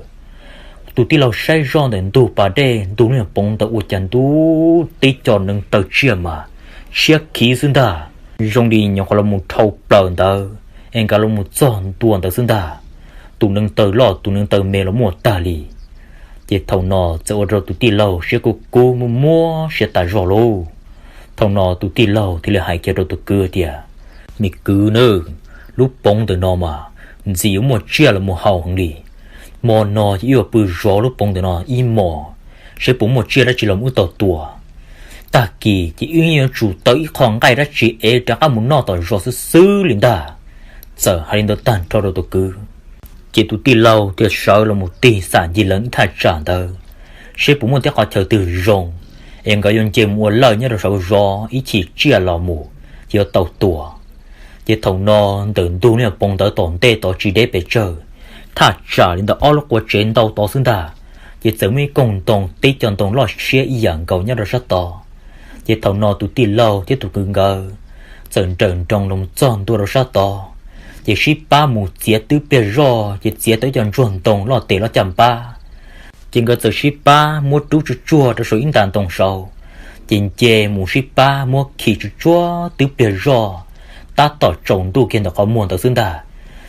Tus tij laug saib zoj ntawm ntug pas dej ntug lub nyuag poov ntawd ua cas ntuj tib co neev taw tsiaj mas tshiab khiv xwb ntag, zoo li nyuam qhuav los mus dhau plaws ntawd es nkawd los mus txog ntua ntawd xwb ntag. Tus neev taw loj tus neev taw me los muaj tag li. Ces thaum no txawm ua rau tus tij laug siab kub kub muab muab siab tas zog lauj. Thaum no tus tij laug thiaj li hais kiag rau tus kwv tias, me kwv na, lub poov ntawm no mas ntxim yuav muaj tsiaj los mus haus heev li. Hmo no ces wb yuav pw zov lub poov ntawm no ib hmos, seb puas muaj tsiaj dab tsi los mus wb tau tua. Tag kis ces wb yuav tsum taw ib qho nqaij dab tsi es rov qab mus noj tom zos xwb xwb li ntag. Txawm hais li ntawd tag nrho rau tus kwv, ces tus tij laug thiaj sawv los mus tig xam ncig lees ib thaj tsam ntawd, seb puas muaj tej qhov chaw twg zoo es nkawd yuav nce mus ua lawj nyob rau saum zos ib chim tsiaj los mus ces yuav tau tua. Ces thaum no ntawm ntug lub nyuag poov ntawd tom ntej tod tsis deb pes tsawg, thaj tsam li ntawm ob lub qua tsev ntau tod xwb ntag, Ces txawm muaj ib koog ntoo tib co ntoo loj siab ib yam nkaus nyob rau sab tod. Ces thaum no tus tij laug thiab tus kwv nkawd txawm nrawm nroos los txog ntua rau sab tod, ces sib pab mus txiav twb pliag zoj, ces txiav tau ib co ntsuag ntoo loj tes loj caj npab. Ces nkawd txawm sib pab muab rub tsuj tsuag rau saum ib nta ntoo saud, ces nce mus sib pab muab khi tsuj tsuag twb pliag zoj, tab tom tsaus ntuj kiag ntawm qhov muag ntawd xwb ntag.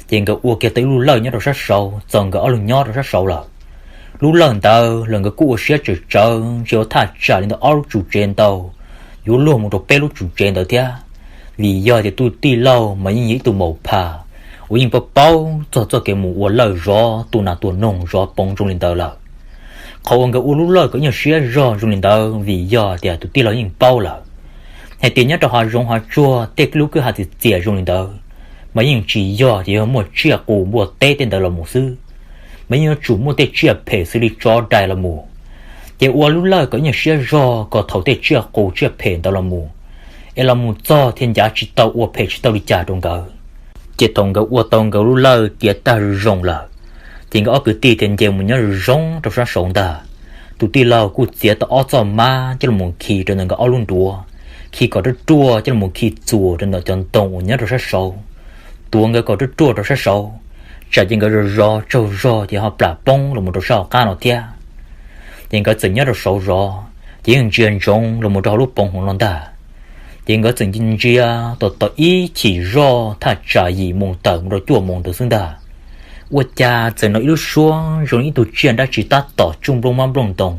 Ces nkawd ua kiag tau ib lub lawj nyob rau sab saud txaus nkawd ob leeg nyob rau sab saud lawm. Lub lawj ntawd los nkawd kuj ua siab tsawm tsawv ntsia ua thaj tsam li ntawm ob lub tsum tsev ntau yuav luag mus rau peb lub tsum tsev ntawd thiab, vim yog tias tus tij laug mas yeej yog ib tug maum phas uas yeej paub paub txog txoj kev mus ua lawj zov, tua nas tua noog zov poov zoo li ntawd lawm. Qhov uas nkawd ua lub lawj kom nyuaj siab zog zoo li ntawd vim yog tias tus tij laug yeej paub lawm hais tias nyob rau hav zoov hav tsuag tej lub kwj ha txias txias zoo li ntawd, mas yeej tsis yog tias yog muaj tsiaj qus npua teb tej ntawd los mus xwb, mas yeej yuav tsum muaj tej tsiaj phem xws li tsov dais los mus. Ces ua lub lawj kom nyuaj siab zog kom thaum tej tsiaj qus tsiaj phem ntawd los mus, es los mus txog thiaj ncav tsis tau ua phem tsis tau li cas rau nkawd. Ces thaum nkawd ua tau nkawd lub lawj tiav tag zoo lawm, ces nkawd ob kwv tij thiaj nce mus nyob zoo zoo rau sab saud ntag. Tus tij laug kuj txiav tau ob txoj mab coj los khi rau ntawm nkawd ob lub nruas, khi kom ruaj ruaj coj los khi txuas rau ntawm cov ntoo uas nyob rau sab saud, tuav nkawd kom ruaj ruaj rau sab saud, tsam ces nkawd zov zov tsaug zog ces ho plam poob los mus rau sab hauv qab no thiab. Ces nkawd txawm nyob rau saud zov, ces yeej ntsia ntsoov los mus rau hauv lub poov hauv no ntag. Ces nkawd txawm ntsia ntsia, tau tau ib chim zoj thaj tsam yim moos tawm mus rau cuaj moos ntawd xwb ntag, ua cas txawm hnov ib lub suab zoo li ib tug tsiaj dab tsi tab tom tsuj nplooj mab nplooj ntoos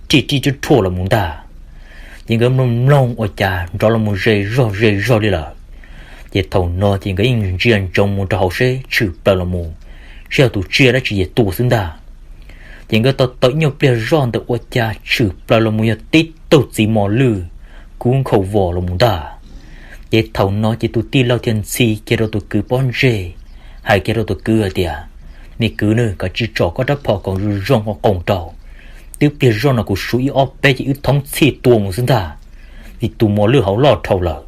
rij rij ruaj ruaj los mus ntag. Ces nkawd mloog mloog ua cas nrov los mus ze zog ze zog li lawm. Ces thaum no ces nkawd yeej ntsia ntsoov mus rau hauv seb tshwm plaws los mus, seb yog tus tsiaj dab tsi tua xwb ntag. Ces nkawd tau tau ib nyuag pliag zoj ntawd ua cas tshwm plaws los mus yog tib tug txiv mos lwj kub nkhaus vos los mus ntag. Ces thaum no ces tus tij laug thiaj ntxhi kiag rau tus kwv pob ntseg, hais kiag rau tus kwv hais tias, me kwv, nws koj tsis tsom koj rab phom kom zoo zoo qos qoos rau, twb pliag zoj no kuv suav ib ob peb ces wb thoob txhij tua mus xwb ntag. Vim tus mos lwj hauv loj dhau lawm,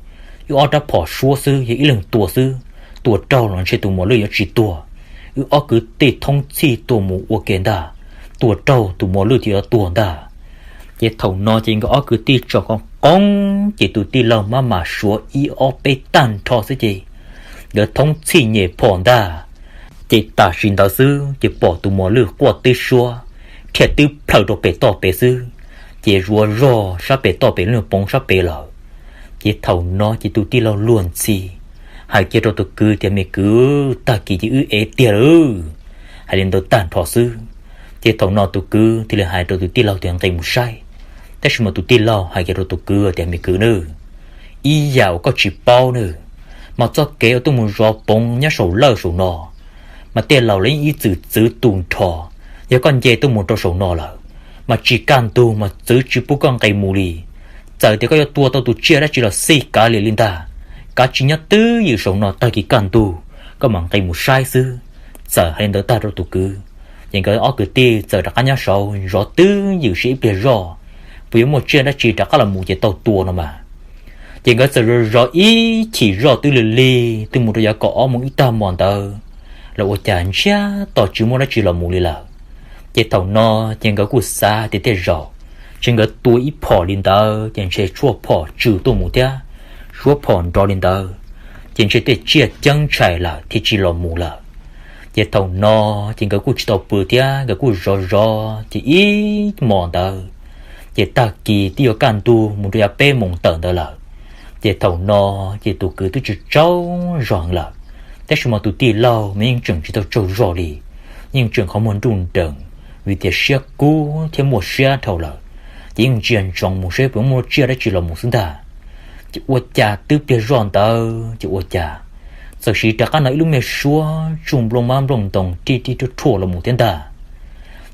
wb ob rab phom suab xwb yog ib leeg tua xwb, tua raug los ntshe tus mos lwj yuav tsis tuag. Wb ob kwv tij thoob txhij tua mus ua ke ntag, tua raug tus mos lwj thiaj yuav tuag ntag. Ces thaum no ces nkawd ob kwv tij tsom qos qoos ces tus tij laug maj mam suav ib ob peb tag nrho xwb ces nkawd thoob txhij nyem phom ntag. Ces tam sim ntawd xwb ces pom tus mos lwj quaj tib suab, thiaj twb plhaw rau pem toj pem xwb, ces zuav zog sab pem toj pem lub poov sab pem lawm. Ces thaum no ces tus tij laug luag ntxhi, hais kiag rau tus kwv tias, me kwv, tag kis ces wb ev tiag lawm. Hais li ntawd tag nrho xwb, ces thaum no tus kwv thiaj li hais rau tus tij laug tias nqis mus saib. Tab sis mas tus tij laug hais kiag rau tus kwv tias, me kwv, nws ib yam uas koj tsis paub nws, mas txoj kev uas tuaj mus zov poov nyob saum lawj saum no, mas tej laus los yeej ib txwm txwv tu nrho. Yog koj nce tuaj mus rau saum no lawm, mas tsis kaj ntug mas txwv tsis pub koj nqis mus li. Txawm tias koj yuav tua tau tus tsiaj dab tsi los xij kav liam li ntag, kav tsis nyob twj ywm saum no, tag kis kaj ntug koj mam nqis mus saib xwb. Txawm hais li ntawd tag rau tus kwv, ces nkawd ob kwv tij txawm rov qab nyob saud zov twj ywm saib ib pliag zoj, puas yuav muaj tsiaj dab tsi rov qab los mus ces tau tua no mas. Ces nkawd txawm zov zov ib chim zoj twb lig lig twb mus rau yav kaum ob moos ib tag hmo ntawd los ua cas ntsiag to tsis muaj dab tsi los mus li lawm. Ces thaum no ces nkawd kuj xav tias tej zaum ntshe nkawd tua ib phom li ntawd ces ntshe tshuaj phom tsw tuaj mus thiab, tshuaj phom nrov li ntawd, ces ntshe tej tsiaj ceeb ntshai lawm thiaj tsis los mus lawm. Ces thaum no ces nkawd kuj tsis tau pw thiab, nkawd kuj zov zov ces ib hmos ntawd, ces tag kis twb yuav kaj ntug mus rau yav peb moos tawm ntawd lawm. Ces thaum no ces tus kwv twb tsaug zog heev lawm, tab sis mas tus tij laug mas yeej tseem tsis tau tsaug zog li, yeej tseem qhov muag nruj nreem, vim tias siab kub thiab muaj siab dhau lawm, ces yeej ntsia ntsoov mus seb puas muaj tsiaj dab tsi los mus xwb ntag. Ces ua cas twb pliag zoj ntawd ces ua cas txawm siv rov qab hnov ib lub me suab tsuj nplooj mab nplooj ntoos rij rij ruaj ruaj los mus thiab ntag.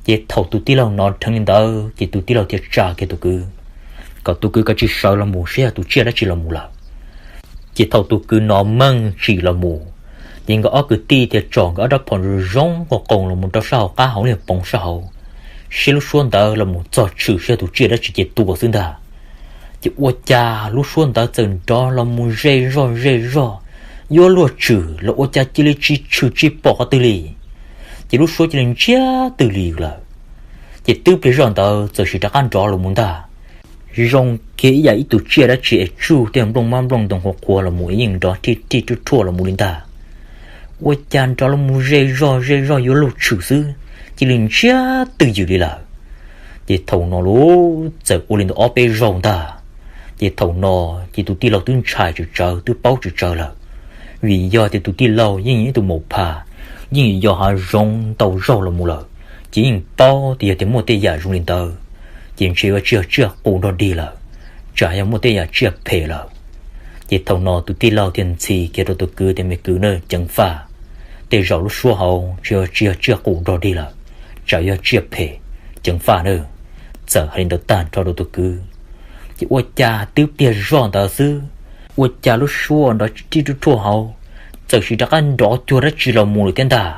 Ces thaum tus tij laug hnov dheev li ntawd ces tus tij laug thiaj tsa kiag tus kwv, kom tus kwv kav tsij sawv los mus seb yog tus tsiaj dab tsi los mus lawm. Ces thaum tus kwv hnov meej tsim los mus, ces nkawd ob kwv tij thiaj tsom nkawd ob rab phom zoo zoo qos qoos los mus rau sab hauv qab hauv liaj poov sab hauv, seb lub suab ntawd los mus txog tshwm seb yog tus tsiaj dab tsi ces tua xwb ntag. Ces ua cas lub suab ntawd txawm nrov los mus ze zog ze zog, yuav luag tshwm los ua cas cia li tsis tshwm tsis pom qhov twg li. Ces lub suab cia li ntsiag twg li lawm. Ces twb pliag zoj ntawd txawm sim rov qab nrov los mus ntag. Zoo kiag ib yam ib tug tsiaj dab tsi es tsuj tej nplooj mab nplooj ntoo qhuav qhuav los mus es yeej nrov rhij rhij rhuaj rhuaj los mus li ntag. Ua cas nrov los mus ze zog ze zog yuav luag tshwm xwb, cia li ntsiag twj ywm li lawm. Ces thaum no lub txawm ua li ntawd ob peb zaug ntag. Ces thaum no ces tus tij laug twb ntshai tsawv tsawv twb paub tsawv tsawv lawm, vim yog tias tus tij laug yeej yog ib tug maum phas, yeej yos hav zoov ntau zaug los mus lawm, ces yeej paub tias yog tias muaj tej yam zoo li ntawd, ces ntshe yuav tsis yog tsiaj qus nrog dig lawm, tsam yog muaj tej yam tsiaj phem lawm. Ces thaum no tus tij laug thiaj ntxhi kiag rau tus kwv tias, me kwv na, ceev faj, tej zaum lub suab hauv tsis yog, tsis yog tsiaj qus nrog dig lawm, tsam yog tsiaj phem, ceev faj na. Txawm hais li ntawd tag nrho rau tus kwv, ces ua cas twb pliag zoj ntawd xwb, ua cas lub suab nrov rhij rhuaj rhuaj hauv txawm sim rov qab nrov cuag dab tsi los mus lawm thiab ntag.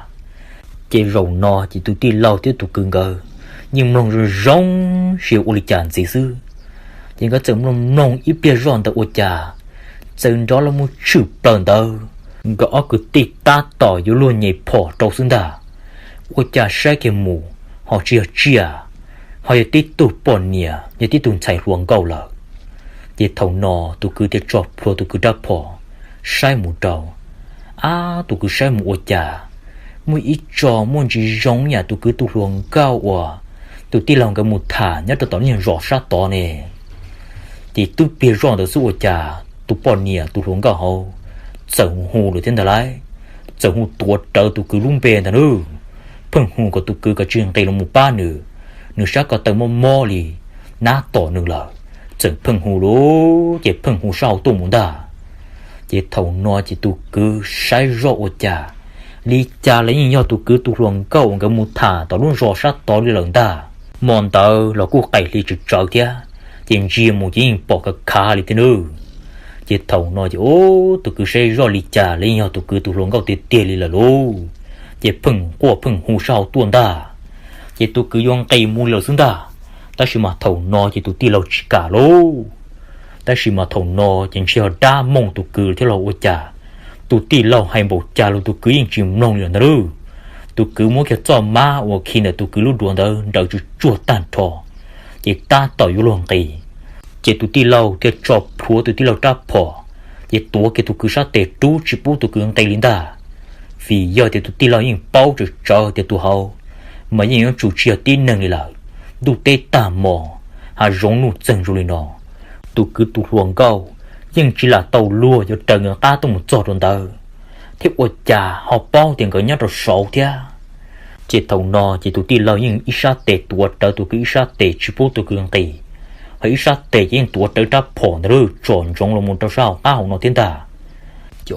Ces zaum no ces tus tij laug thiab tus kwv nkawd yeej mloog zoo zoo, xyov ua li cas ntxiv xwb. Ces nkawd txawm mloog mloog ib pliag zoj ntawd ua cas txawm nrov los mus tshwm plaws ntawd, nkawd ob kwv tij tab tom yuav luag nyem phom rau xwb ntag. Ua cas saib kiag mus ho tsis yog tsiaj, ho yog tib tug poj niam, yog tib tug ntxhais hluas nkauj lawm. Ces thaum no tus kwv thiaj tso plhuav tus kwv rab phom saib mus rau. Ab, tus kwv saib mus ua cas muaj ib tso muaj ntsis zoo yam tus kwv tus hluas nkauj uas tus tij laug nkawd mus tham nyob rau tom lub nyuag zos sab tod ne. Ces twb pliag zoj ntawd xwb ua cas tus poj niam tus hluas nkauj hauv txawm hu lawm thiab ntag lauj. Txawm hu tuav rawv tus kwv lub npe ntag nawb. Pheej hu kom tus kwv kom tsis nqis los mus pab nws, nws sab ko taw mob mob li, nab tom nws lawm. Txawm pheej hu lawm ces pheej hu sab hauv tuaj mus ntag. Ces thaum no ces tus kwv saib zoj ua cas li cas los yeej yog tus kwv tus hluas nkauj uas nkawd mus tham tom lub zos sab tod li lawm ntag. Hmo ntawd los kuj qaim hli tsawv tsawv thiab, ces ntsia mus ces yeej pom kav khav li thiab nawb. Ces thaum no ces tus kwv saib zoj li cas los yeej yog tus kwv tus hluas nkauj tiag tiag li lawm lauj. Ces pheej quaj pheej hu sab hauv tuaj ntag. Ces tus kwv yuav nqis mus li lawm xwb ntag, tab sis mas thaum no ces tus tij laug tsis kam lauj. Tab sis mas thaum no ces ntshe yog dab mooj tus kwv thiab los ua cas, tus tij laug hais npaum cas los tus kwv yeej tsis mloog li lawm ntag lauj. Tus kwv muab kiag txoj mab uas khi ntawm tus kwv lub duav ntawd nrawm tsuag tsuag tag nrho, ces tab tom yuav luag nqis, ces tus tij laug thiaj tso plhuav tus tij laug rab phom, ces tuav kiag tus kwv sab tes rub tsis pub tus kwv nqis li ntag. Vim yog tias tus tij laug yeej paub tsawv tsawv tias tus hauv mas yeej yuav tsum tsis yog tib neeg li lawm. Ntuj teb tag hmo, hav zoov nuj txeeg zoo li no, tus kwv tus hluas nkauj yeej tsis lam tau luag yuav raws nkawd qab tuaj mus txog rau ntawd, thiab ua cas ho paub tias nkawd nyob rau saud thiab. Ces thaum no ces tus tij laug yeej ib sab tes tuav rawv tus kwv ib sab tes tsis pub tus kwv nqis, ho ib sab tes ces yeej tuav rawv rab phom ntawd tsom ntsoov los mus rau sab hauv qab hauv no thiab ntag. Ces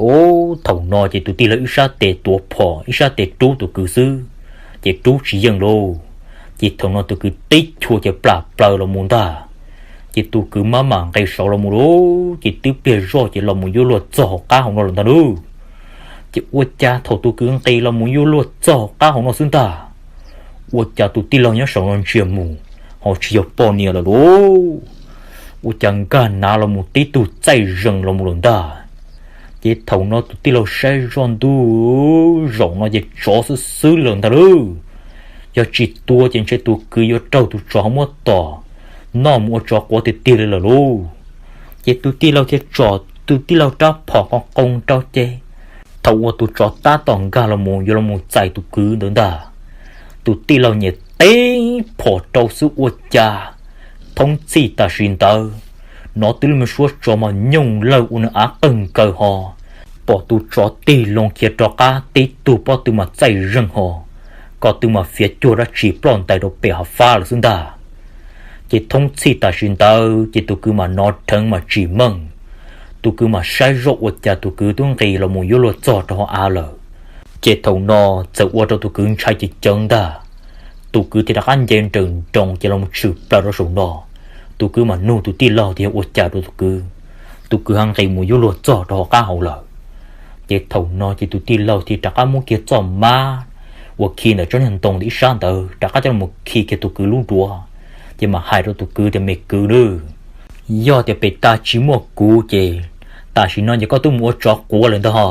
thaum no ces tus tij laug ib sab tes tuav phom ib sab tes rub tus kwv xwb, ces rub tsis yeej lauj. Ces thaum no tus kwv tib chua ces plam plaws los mus ntag. Ces tus kwv maj mam nqis saud los mus lauj, ces twb pliag zoj ces los mus yuav luag txog hauv qab hauv no lawm ntag lauj. Ces ua cas thaum tus kwv nqis los mus yuav luag txog hauv qab hauv no xwb ntag, ua cas tus tij laug nyob saum no ntsia mus ho tsis yog poj niam lawm lauj. Ua cas nkag nav los mus tib tug txaij zees los mus lawm ntag. Ces thaum no tus tij laug saib zoj, ntuj, zaum no ces tsov xwb xwb li lawm ntag lauj. Yog tsis tua ces ntshe tus kwv yuav raug tus tsov ho muab tom noj mus ua tsov quav tiag tiag li lawm lauj. Ces tus tij laug thiaj tsom tus tij laug rab phom qoo qoo rau ces thaum uas tus tsov tab tom nkag los mus yuav los mus txais tus kwv ntawd ntag, tus tij laug nyias teb phom rau xwb ua cas thoob txhij tam sim ntawd hnov twb lub me suab tsov mas nyooj lawg ua nws av qawg nkaws ho pom tus tsov tig loo khiav rov qab tib tug pob tw mas txaij zeeg ho, ko tw mas fiav cuag dab tsi ploj ntais rau pem hav fab lawm xwb ntag. Ces thoob txhij tam sim ntawd ces tus kwv mas hnov dheev mas tsim meej. Tus kwv mas saib zoj ua cas tus kwv twb nqis los mus yuav luag txog rau hauv av lawm. Ces thaum no txawm ua rau tus kwv ntshai ceev ceev ntag. Tus kwv thiaj rov qab nce nrawm nroos ces los mus tshwm plaws rau saum no. Tus kwv mas nug tus tij laug tias yog ua cas rau tus kwv, tus kwv ho nqis mus yuav luag txog rau hauv qab hauv lawm. Ces thaum no ces tus tij laug thiaj rov qab muab kiag txoj mab uas khi ntawm tsob niag ntoo ntawm ib sab ntawd rov qab coj los khi kiag tus kwv lub duav, ces mas hais rau tus kwv tias, me kwv, yog tias pem tas tsis muaj kuv ces tam sim no ces koj twb mus ua tsov quav lawm ntag ho.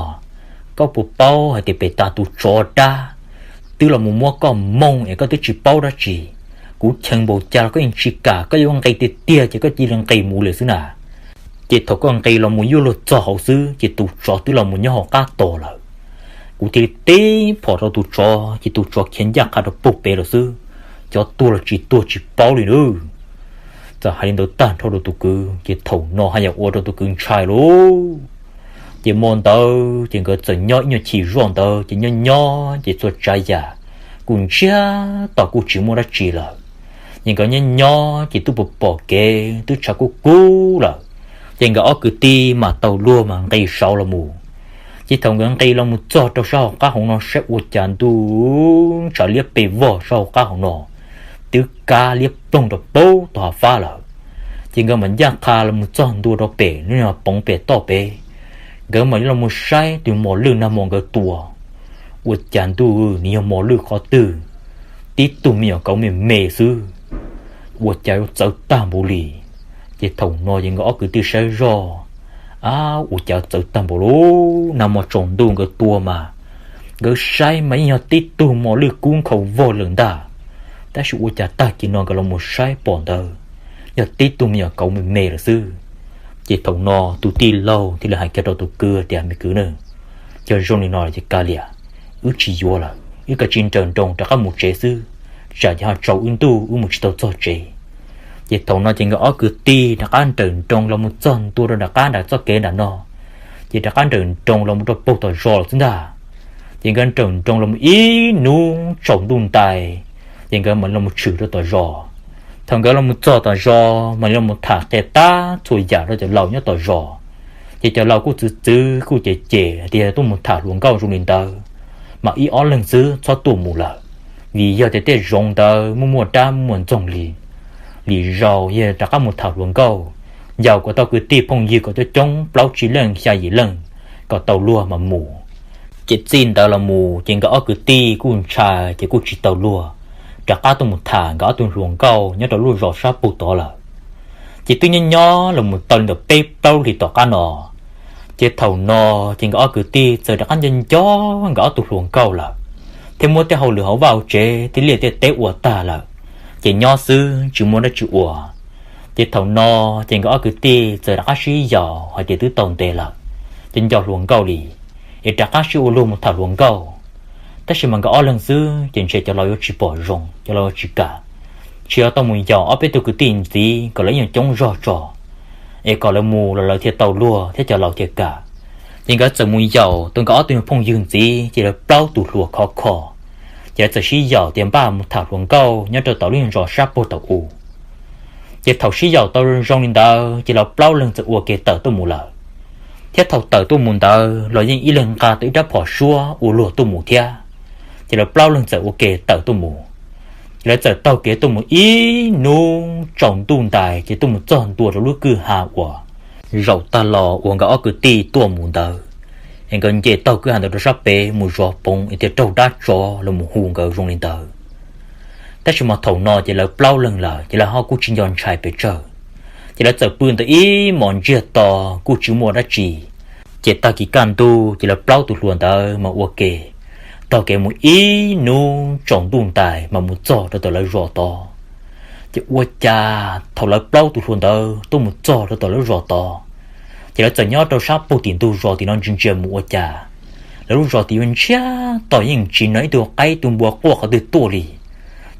Koj puas paub hais tias pem tas tus tsov dab twb los mus muab koj mooj es koj twb tsis paub dab tsi, Kuv cheem npaum cas los koj yeej tsis kam, koj yuav nqis tiag tiag ces koj cia li nqis mus lawm xwb na. Ces thaum koj nqis los mus yuav luag txog hauv xwb ces tus tsov twb los mus nyob hauv qab tos lawm. Kuv thiaj li teb phom rau tus tsov ces tus tsov khiav ncaj qha rau puag pem lawm xwb, cov tuag los tsis tuag tsis paub li nawb. Txawm hais li ntawd tag nrho rau tus kwv ces thaum no haj yam ua rau tus kwv ntshai lauj. Ces hmo ntawd ces nkawd txawm nyob ib nyuag chim zoj ntawd ces nyob nyob ces txhua tsav yam kuj ntsiag to kuj tsis muaj dab tsi lawm. Ces nkawd nyob nyob ces twb pom pom kev twb tshav kub kub lawm, ces nkawd ob kwv tij mam tau luag mas nqis saud los mus. Ces thaum nkawd nqis los mus txog rau sab hauv qab hauv no saib ua cas ntuj tshav liab pes vog sab hauv qab hauv no twb kab liab ploog rau puag tom hav fab lawm. Ces nkawd mam ncaj qha los mus txog ntua rau pem lub poov pem toj pem, nkawd mam li los mus saib tus mos lwj nag hmo nkawd tua. Ua cas ntuj nws yog mos lwj qhov twg, tib tug me nyuam kauv me me xwb. Ua cas yuav txawv tag npaum li. Ces thaum no ces nkawd ob kwv tij saib zoj, ab, ua cas txawv tag npaum li, nag hmo tsaus ntuj nkawd tua mas nkawd saib mas yeej yog tib tug mos lwj kub nkhaus vog lawm ntag, tab sis ua cas tag kis no nkawd los mus saib pom ntawd yog tib tug me nyuam kauv me me lawm xwb. Ces thaum no tus tij laug thiaj li hais kiag rau tus kwv tias, me kwv na, yog zoo li no lawm ces kav liam, wb tsis yuav lawm, wb kav tsij nrawm nroos rov qab mus tsev xwb, tsam ces ho tsaus wb ntuj wb mus tsis tau txog tsev. Ces thaum no ces nkawd ob kwv tij rov qab nrawm nroos los mus txog ntua rau nram qab nram txoj kev nram no, ces rov qab nrawm nroos los mus rau puag tom zos lawm xwb ntag. Ces nkawd nrawm nroos los mus ib hnub tsaus ntuj ntais, ces nkawd mam los mus tshwm rau tom zos. Thaum nkawd los mus txog tom zos mam li los mus tham qhia tag txhua yam rau cov laus nyob tom zos. Ces cov laus kuj txwv txwv kuj cem cem tias tuaj mus tham hluas nkauj zoo li ntawd mas ib ob leeg xwb txhob tuaj mus lawm, vim yog tias tej zoov ntawd muaj muaj dab muaj ntxoog li. Lwm zaus yog rov qab mus tham hluas nkauj, yaum kom tau kwv tij phooj ywg kom coob coob plaub tsib leej xya yim leej kom tau luag mas mus. Ces txij ntawd los mus ces nkawd ob kwv tij kuj ntshai ces kuj tsis tau luag rov qab tuaj mus tham nkawd ob tug hluas nkauj nyob rau lub zos sab puag tod lawm. Ces twb nyob nyob los mus tau li ntawm peb plaub hlis tom qab no, ces thaum no ces nkawd ob kwv tij txawm rov qab nco nco nkawd ob tug hluas nkauj lawm, thiab muab tej hauj lwm hauv vaj hauv tsev tej liaj tej teb ua tag lawm, ces nyob xwb tsis muaj dab tsi ua. Ces thaum no ces nkawd ob kwv tij txawm rov qab sib yaum hais tias twb tau ntev lawm, ces nco hluas nkauj li, es rov qab sib ua luag mus tham hluas nkauj. Tab sis mas nkawd ob leeg xwb ces ntshe cov laus yuav tsis pom zoo, cov laus yuav tsis kam, tsis yog tau mus yaum ob peb tug kwv tij ntxiv kom lawv ib nyuag coob zog tso, es kom lawv mus los lawv thiaj tau luag thiab cov laus thiaj kam. Ces nkawd txawm mus yaum tau nkawd ob tug phooj ywg ntxiv ces lawv plaub tus hluas khov kho, ces lawv txawm sib yaum tias npaj mus tham hluas nkauj nyob rau tom lub zos sab puag tom u. Ces thaum sib yaum tau zoo li ntawd ces lawv plaub leeg txawm ua ke tawm tuaj mus lawm. Thiab thaum tawm tuaj mus ntawd los yeej ib leeg nqa tau ib rab phom suab ua luag tuaj mus thiab. Ces lawv plaub leeg txawm ua ke tawm tuaj mus. Ces lawv txawm taug kev tuaj mus ib hnub tsaus ntuj ntais ces tuaj mus txog ntua rau lub kwj ha uas zaum tag los uas nkawd ob kwv tij tuaj mus ntawd, es nkawd nce taug kwj ha ntawd rau sab pem mus zov poov es thiaj raug dab tsov los mus hu nkawd zoo li ntawd. Tab sis mas thaum no ces lawv plaub leeg lawm ces lawv ho kuj tsis nco ntshai pes tsawg, ces lawv txawm pw ntawd ib hmos ntsiag to kuj tsis muaj dab tsi. Ces tag kis kaj ntug ces lawv plaub tus hluas ntawd mas ua ke taug kev mus ib hnub tsaus ntuj ntais mas mus txog rau tom lawv zos tod. Ces ua cas thaum lawv plaub tus hluas ntawd tuaj mus txog rau tom lawv zos tod, ces lawv txawm nyob rau sab puag tim ntug zos tim no ntsia ntsia mus ua cas lawv lub zos tim yuav ntsiag to yeej tsis hnov ib tug qaib tus npua quaj qhov twg tuaj li,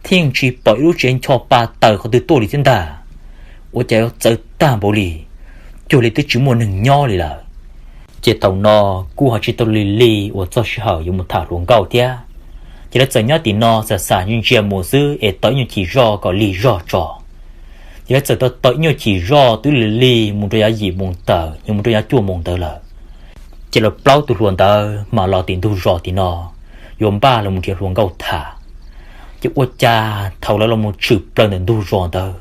thiab yeej tsis pom ib lub tsev ncho pa taws qhov twg tuaj li thiab ntag. Ua cas yuav txawv tag npaum li, cuag li twb tsis muaj neeg nyob li lawm. Ces thaum no kuj ho tsis tau lig lig uas txog sij hawm yuav mus tham hluas nkauj thiab. Ces lawv txawm nyob tim no xam xam ntsia ntsia mus xwb es tau ib nyuag chim zoj kom lig zog tso. Ces lawv txawm tau tau ib nyuag chim zoj twb lig lig mus rau yav yim moos tawm yuav mus rau yav cuaj moos ntawd lawm. Ces lawv plaub tus hluas ntawd mam los tim ntug zos tim no yuav npaj los mus nrhiav hluas nkauj tham. Ces ua cas thaum lawv los mus tshwm plaws ntawm ntug zos ntawd,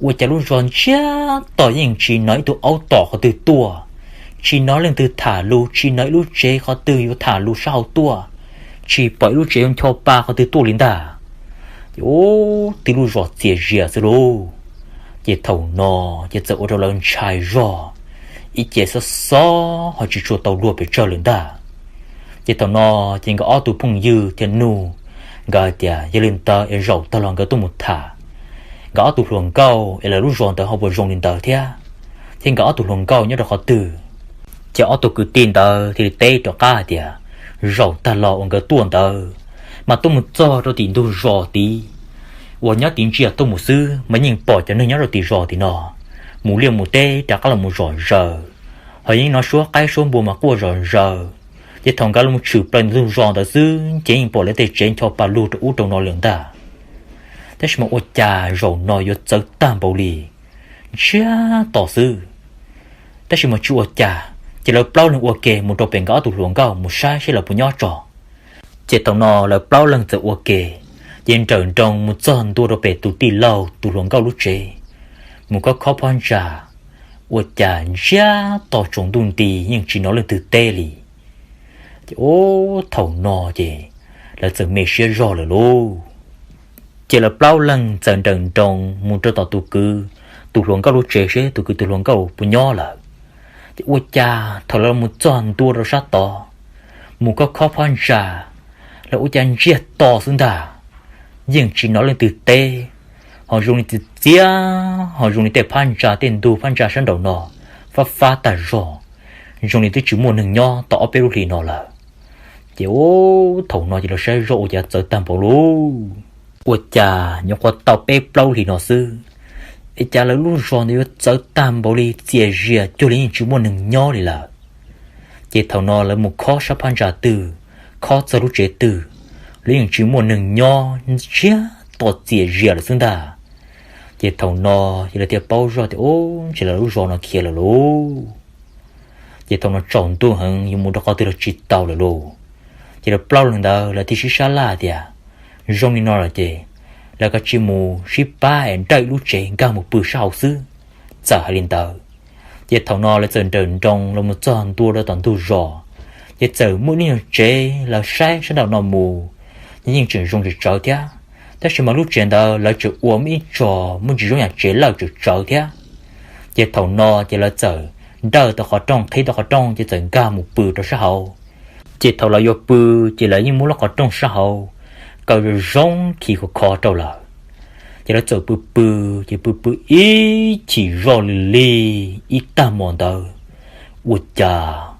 ua cas lub zos ntsiag to yeej tsis hnov ib tug aub tom qhov twg tuaj, tsis hnov leej twg tham lus, tsis hnov ib lub tsev qhov twg yuav tham lus sab hauv tuaj, tsis pom ib lub tsev yuav ncho pa qhov twg tuaj li ntag. Ces ub, twb lub zos txias zias xwb lauj. Ces thaum no ces txawm ua rau lawv ntshai zog, ib ce xob xob ho tsis tshua tau luag pes tsawg lawm ntag. Ces thaum no ces nkawd ob tug phooj ywg thiaj nug Nkawd hais tias yog li ntawd es zaum tag los nkawd tuaj mus tham nkawd ob tug hluas nkauj es lawv lub zos ntawd ho puas zoo li ntawd thiab, thiab nkawd ob tug hluas nkauj nyob rau qhov twg. Ces ob tug kwv tij ntawd thiaj li teb rov qab hais tias, zaum tag los uas nkawd tuaj ntawd mas tuaj mus txog rau tim ntug zos tid, uas nyob tid ntsia tuaj mus xwb mas yeej pom cov neeg nyob rau tim zos tim no mus liaj mus teb rov qab los mus zom zaws, ho yeej hnov suab qaib suab npua mas quaj zom zaws. Ces thaum nkawd los mus tshwm plaws ntug zos ntawd xwb ces yeej pom lawv tej tsev ncho pa lug rau ub rau no lawm ntag. Tab sis mas ua cas zaum no yuav txawv tag npaum li, ntsiag to xwb. Tab sis mas tsis ua cas, ces lawv plaub leeg ua ke mus rau pem nkawd ob tug hluas nkauj mus saib seb lawv puas nyob tso. Ces thaum no lawv plaub leeg txawm ua ke, ces nrawm nroos mus txog ntua rau pem tus tij laug tus hluas nkauj lub tsev, mus khob khob phab ntsa, ua cas ntsiag to tsaus ntuj nti yeej tsis hnov leej twg teb li. Ces ub thaum no ces lawv txawm me siab zog lawm lauj. Ces lawv plaub leeg txawm nrawm nroos mus rau tom tus kwv tus hluas nkauj lub tsev seb tus kwv tus hluas nkauj puas nyob lawm. Ces ua cas thaum lawv mus txog ntua rau sab tod, mus khob khob phab ntsa, lawv ua cas ntsiag to xwb ntag, yeej tsis hnov leej twg teb, ho zoo li txias txias, ho zoo li tej phab ntsa tej ntug phab ntsa sab nraum no fab fab tag zog, zoo li twb tsis muaj neeg nyob tau ob peb lub hlis no lawm. Ces ub thaum no ces lawv saib zoj ua cas txawv tag npaum lauj, ua cas nyuam qhuav tau peb plaub hlis no xwb, es cas lawv lub zos ntawd yuav txawv tag npaum li txias zias cuag li yeej tsis muaj neeg nyob li lawm. Ces thaum no lawv mus khob sab phab ntsa twg, khob txog lub tsev twg, los yeej tsis muaj neeg nyob, ntsiag to txias zias lawm xwb ntag. Ces thaum no ces lawv thiaj paub zoj tias ub ntshe lawv lub zos no khiav lawm lauj. Ces thaum no tsaus ntuj heev yuav mus rau qhov twg los tsis tau lawm lauj. Ces lawv plaub leeg ntawd lawv thiaj sib sab laj tias zoo li no lawm ces lawv cia li mus sib pab es nrawm lub tsev nkag mus pw sab hauv xwb, txawm hais li ntawd. Ces thaum no lawv txawm nrawm nroos los mus txog ntua rau tom ntug zos, ces txawm muaj ib nyuag tsev lawv saib sab nraum no mus, yeej tseem zoo tseem tsawv thiab. Tab sis mas lub tsev ntawd lawv tseem ua muaj ib tso muaj ntsis zoo yam tsev lawj tseem tsawv thiab. Ces thaum no ces lawv txawm nrawm tau qhov rooj, qhib tau qhov rooj ces txawm nkag mus pw rau sab hauv. Ces thaum lawv yuav pw, ces lawv yeej muab lub qhov rooj sab hauv kaw zoo zoo khi khov kho rau lawm. Ces lawv txawm pw pw, ces pw pw ib chim zoj li ib tag hmo ntawd, ua cas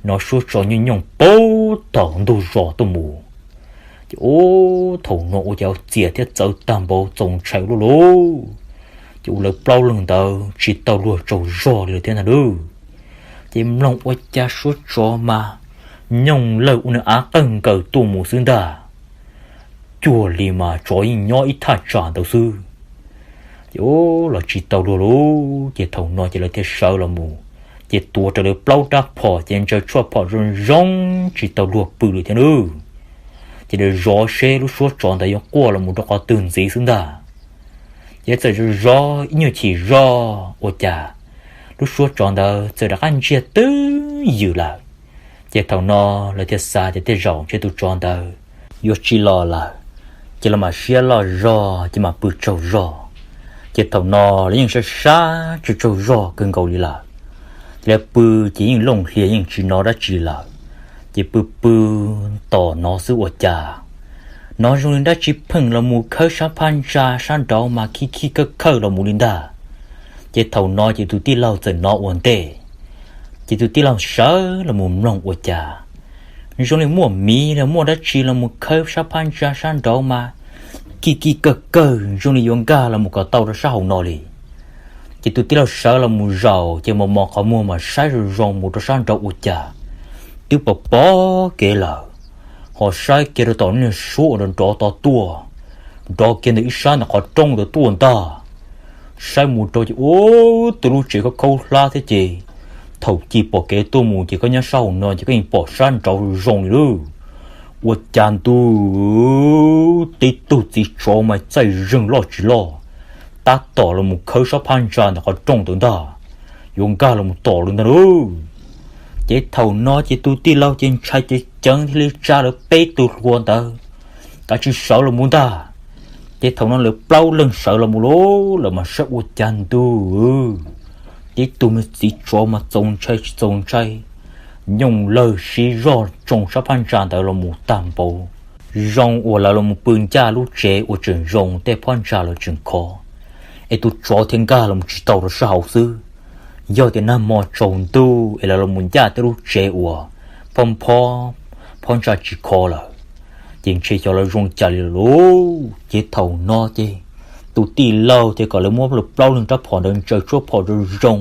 hnov suab tsov nyooj nyooj puag tom ntug zos tuaj mus. Ces ub thaum no ua cas txias thiab txawv tag npaum txaus ntshai ua luaj lauj. Ces ua lawv plaub leeg ntawd tsis tau luag tsaug zog li lawm thiab ntag lauj. Ces mloog ua cas suab tsov mas nyooj lawg ua nws av qawg nkaws tuaj mus xwb ntag, cuag li mas tsov yeej nyob ib thaj tsam ntawd xwb. Ces ub los tsis tau luag lauj, ces thaum no ces lawv thiaj sawv los mus, ces tuav raws li plaub rab phom ces ntsaws tshuaj phom zoo zoo tsis tau luag pw li thiab nawb. Ces lawv zov seb lub suab tsov ntawd yuav quaj los mus rau qhov twg ntxiv xwb ntag. Ces txawm zov zov ib nyuag chim zog ua cas lub suab tsov ntawd txawm rov qab ntsiag twb ywm lawm. Ces thaum no lawv thiaj xav tias tej zaum ntshe tus tsov ntawd yuav tsis los lawm, ces lawv mam siab loj zog ces mam pw tsaug zog. Ces thaum no lawv yeej sab sab tsaug tsaug zog kawg nkaus li lawm. Ces lawv pw ces yeej looj hlias yeej tsis hnov dab tsi lawm. Ces pw pw tos no xwb ua cas hnov zoo li dab tsi pheej los mus khawb sab phab ntsa sab nraud mas khij khij khawj khawj los mus li ntag. Ces thaum no ces tus tij laug txawm hnov ua ntej, ces tus tij laug sawv los mus mloog ua cas zoo li muaj miv los muaj dab tsi los mus khawb sab phab ntsa sab nraud mas khij khij khawj khawj zoo li yuav nkag los mus kom tau rau sab hauv no li. Ces tus tij laug sawv los mus zaum ces mos mos qhov muag mas saib zoo zoo mus rau sab nraud ua cas twb pom pom kev lawm, ho saib kiag rau tom lub niag suab uas nrov nrov to tuaj, nrov kiag ntawm ib sab ntawm qhov rooj ntawd tuaj ntag. Saib mus rau ces ub, tus lub tsev khaub khaub hlab thiab ces thaum ci pom kev tuaj mus ces koj nyob sab hauv no ces koj yeej pom sab nraud zoo li lawm. Ua cas ntuj, tib tug txiv tsov mas txaij zeeg loj tsis loj, tab tom los mus khawb sab phab ntsa ntawm qhov rooj ntawd ntag, yuav nkag los mus tom lawm ntag lauj. Ces thaum no ces tus tij laug ces ntshai ceev ceev thiaj li tsa lawv peb tug hluas ntawd kav tsij sawv los mus ntag. Ces thaum no lawv plaub leeg sawv los mus lauj, lawv mas saib ua cas ntuj, tib tug me txiv tsov mas txaus ntshai tsis txaus ntshai, nyooj lawg sib zog tsoo sab phab ntsa ntawd los mus tag npaum. Zoo uas lawv los mus pw ncaj lub tsev uas tseem zoo, tej phab ntsa los tseem khov, es tus tsov thiaj nkag los tsis tau rau sab hauv xwb. Yog tias nag hmo tsaus ntuj es lawv los mus ncaj tej lub tsev uas phab phob, phab ntsa tsis khov lawm, ces ntshe xyov lawv zoo cas li lawm lauj. Ces thaum no ces tus tij laug thiaj kom lawv muab plaub leeg rab phom ntawd ntsaws tshuaj phom zoo zoo.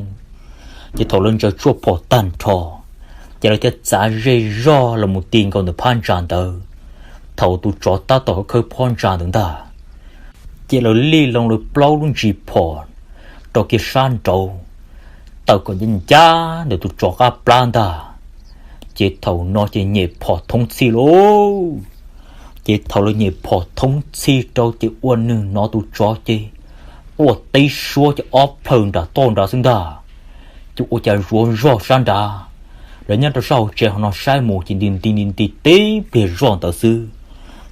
Ces thaum lawv ntsaws tshuaj phom tag nrho, ces lawv thiaj txav zej zog los mus ti nkaus ntawm phab ntsa ntawd. Thaum tus tsov tab tom khawb phab ntsa ntawd ntag, ces lawv lij loo lawv plaub lub ntsis phom rau kiag sab nraud, tawm kom ncaj ncaj ntawm tus tsov qab plab ntag. Ces thaum no ces nyem phom thoob txhij lauj. Ces thaum lawv nyem phom thoob txhij rau ces ua neeg hnov tus tsov ces quaj tib suab ces ob plhaw nram toj nrad xwb ntag. Ces ua cas zuav zog sab nrad, lawv nyob rau sab hauv tsev hauv no saib mus ces nti nti nti nti tib pliag zog ntawd xwb,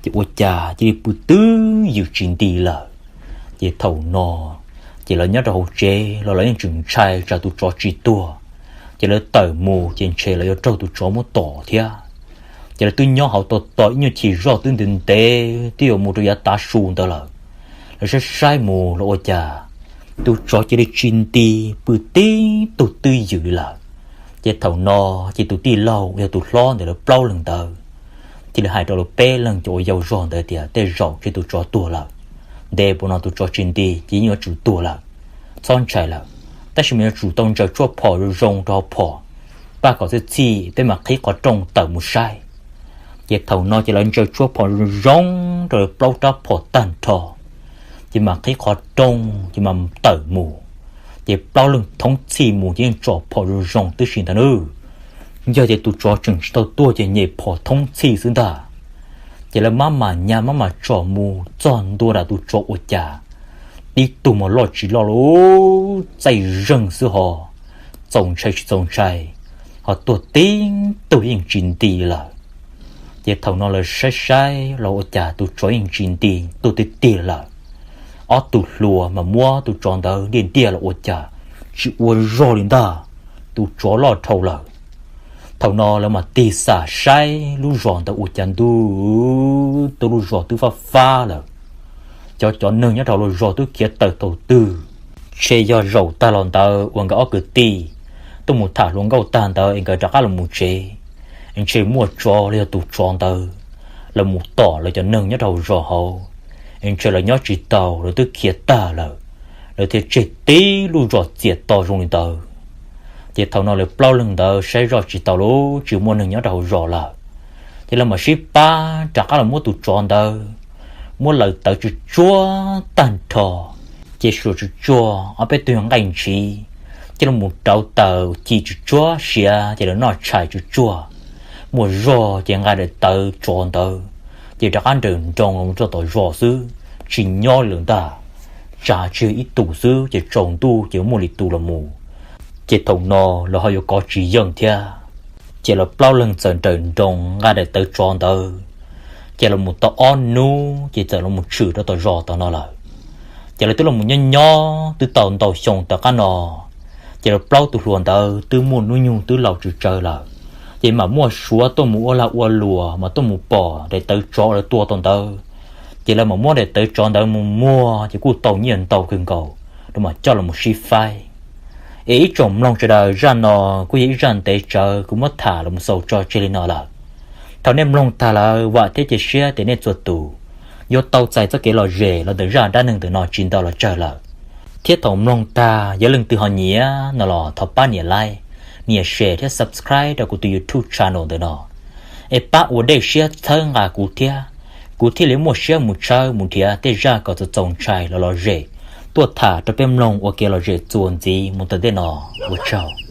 ces ua cas cia li pw twb ywm tsis nti lawm. Ces thaum no ces lawv nyob rau hauv tsev los lawv yeej tseem ntshai tsam tus tsov tsis tuag, ces lawv tawm mus ces ntshe lawv yuav raug tus tsov muab tom thiab. Ces lawv twb nyob hauv tos tos ib nyuag chim zog twb ntev ntev twb yuav mus rau yav tav su ntawd lawm. Lawv saib saib mus los ua cas tus tsov cia li tsis nti, pw tib tug twb ywm lawm. Ces thaum no ces tus tij laug uas yog tus hlob ntawm lawv plaub leeg ntawd thiaj li hais rau lawv peb leeg cov uas yau zog ntawd tias tej zaum ntshe tus tsov tuag lawm, ntev puas no tus tsov tsis nti ces yeej yuav tsum tuag lawm. Txhob ntshai lawm, tab sis mas yuav tsum tau ntsaws tshuaj phom zoo zoo rau hauv phom, pab kom txhij txhij peb mam qhib qhov rooj tawm mus saib. Ces thaum no ces lawv ntsaws tshuaj phom zoo zoo rau lawv plaub rab phom tag nrho, ces mam qhib qhov rooj ces mam tawm mus. Ces plaub leeg thoob txhij mus ces yeej tsom phom zoo zoo tib si ntag nawb. Yog tias tus tsov tseem tsis tau tuag ces nyem phom thoob txhij xwb ntag. Ces lawv maj mam nyas maj mam tsom mus txog ntua nram tus tsov ua cas tib tug mas loj tsis loj lauj, txaij zeeg xwb ho, txaus ntshai tsis txaus ntshai, ho tuag tib tug yeej tsis nti lawm. Ces thaum no lawv saib saib los ua cas tus tsov yeej tsis nti, tuag tiag tiag lawm. Ob tug hluas mas muab tus tsov ntawd ntiaj ntiaj los ua cas tsis ua zog li ntag, tus tsov loj dhau lawm. Thaum no lawv mam tig xam saib lub zos ntawd ua cas ntuj, tus lub zos twb fab fab lawm. Cov cov neeg nyob rau lub zos twb khiav tawm thaum twg, ntshe yog zaum tag los ntawd uas nkawd ob kwv tij tuaj mus tham hluas nkauj tag ntawd es nkawd rov qab los mus tsev, ntshe muaj tsov los yog tus tsov ntawd los mus tom lawv cov neeg nyob rau hauv zos hauv, es ntshe lawv nyob tsis tau, lawv twb khiav tag lawm, lawv thiaj tseg tib lub zos txias to zoo li ntawd. Ces thaum no lawv plaub leeg ntawd saib zoj tsis tau lub tsis muaj neeg nyob rau hauv zos lawm, ces lawv mam sib pab rov qab los muab tus tsov ntawd, muab laws tawv tsuj tsuag tag nrho, ces suas tsuj tsuag ob peb tug nqaij ntshiv, ces los mus rauv taws ci tsuj tsuag siav ces lawv noj tshais tsuj tsuag, muaj zog ces nqa daim tawv tsov ntawd, ces rov qab nrawm nroos los rau tom zos xwb, tsis nyob li lawm ntag. Tsam tsis yog ib tus xwb ces tsaus ntuj ces muaj li tus los mus, ces thaum no lawv ho yuav kov tsis yeej thiab. Ces lawv plaub leeg txawm nrawm nroos nqa daim tawv tsov ntawd, ces los mus tau ob hnub ces txawm los mus tshwm rau tom zos tom no lawm. Ces lawv twb los mus nyob nyob twb tau ntau xyoo tom qab no, ces lawv plaub tus hluas ntawd twb muaj hnub nyoog twb laus tsawv tsawv lawm, ces mam muaj suav tuaj mus ua lag ua luam mas tuaj mus pom daim tawv tsov lawv tua tau ntawd, ces lawv mam muab daim tawv tsov ntawd mus muag ces kuj tau nyiaj ntau kawg nkaus, lawv mam coj los sib faib. Es ib tsoom mloog sawv daws, zaj no kuj yog ib zaj ntev tsawv kuv muab tham los xaus tso tseg li no lawm. Thaum nej mloog tag lawm vam thiab cia siab tias nej txhua tus yuav tau txais txoj kev lom zem los ntawm zaj dab neeg ntawm no tsis ntau los tsawg lawm. Thiab thaum mloog tag yog leej twg ho nyiam no los thov pab nias like, nias share thiab subscribe rau kuv tus YouTube channel ntawm no, es pab ua dej siab txhawb nqa kuv thiab, kuv thiaj li muaj siab mus tshawb mus nrhiav tej zaj kom txaus txaus ntshai los lom zem tuaj tham rau peb mloog ua kev lom zem txuas ntxiv mus tom ntej no. Ua tsaug.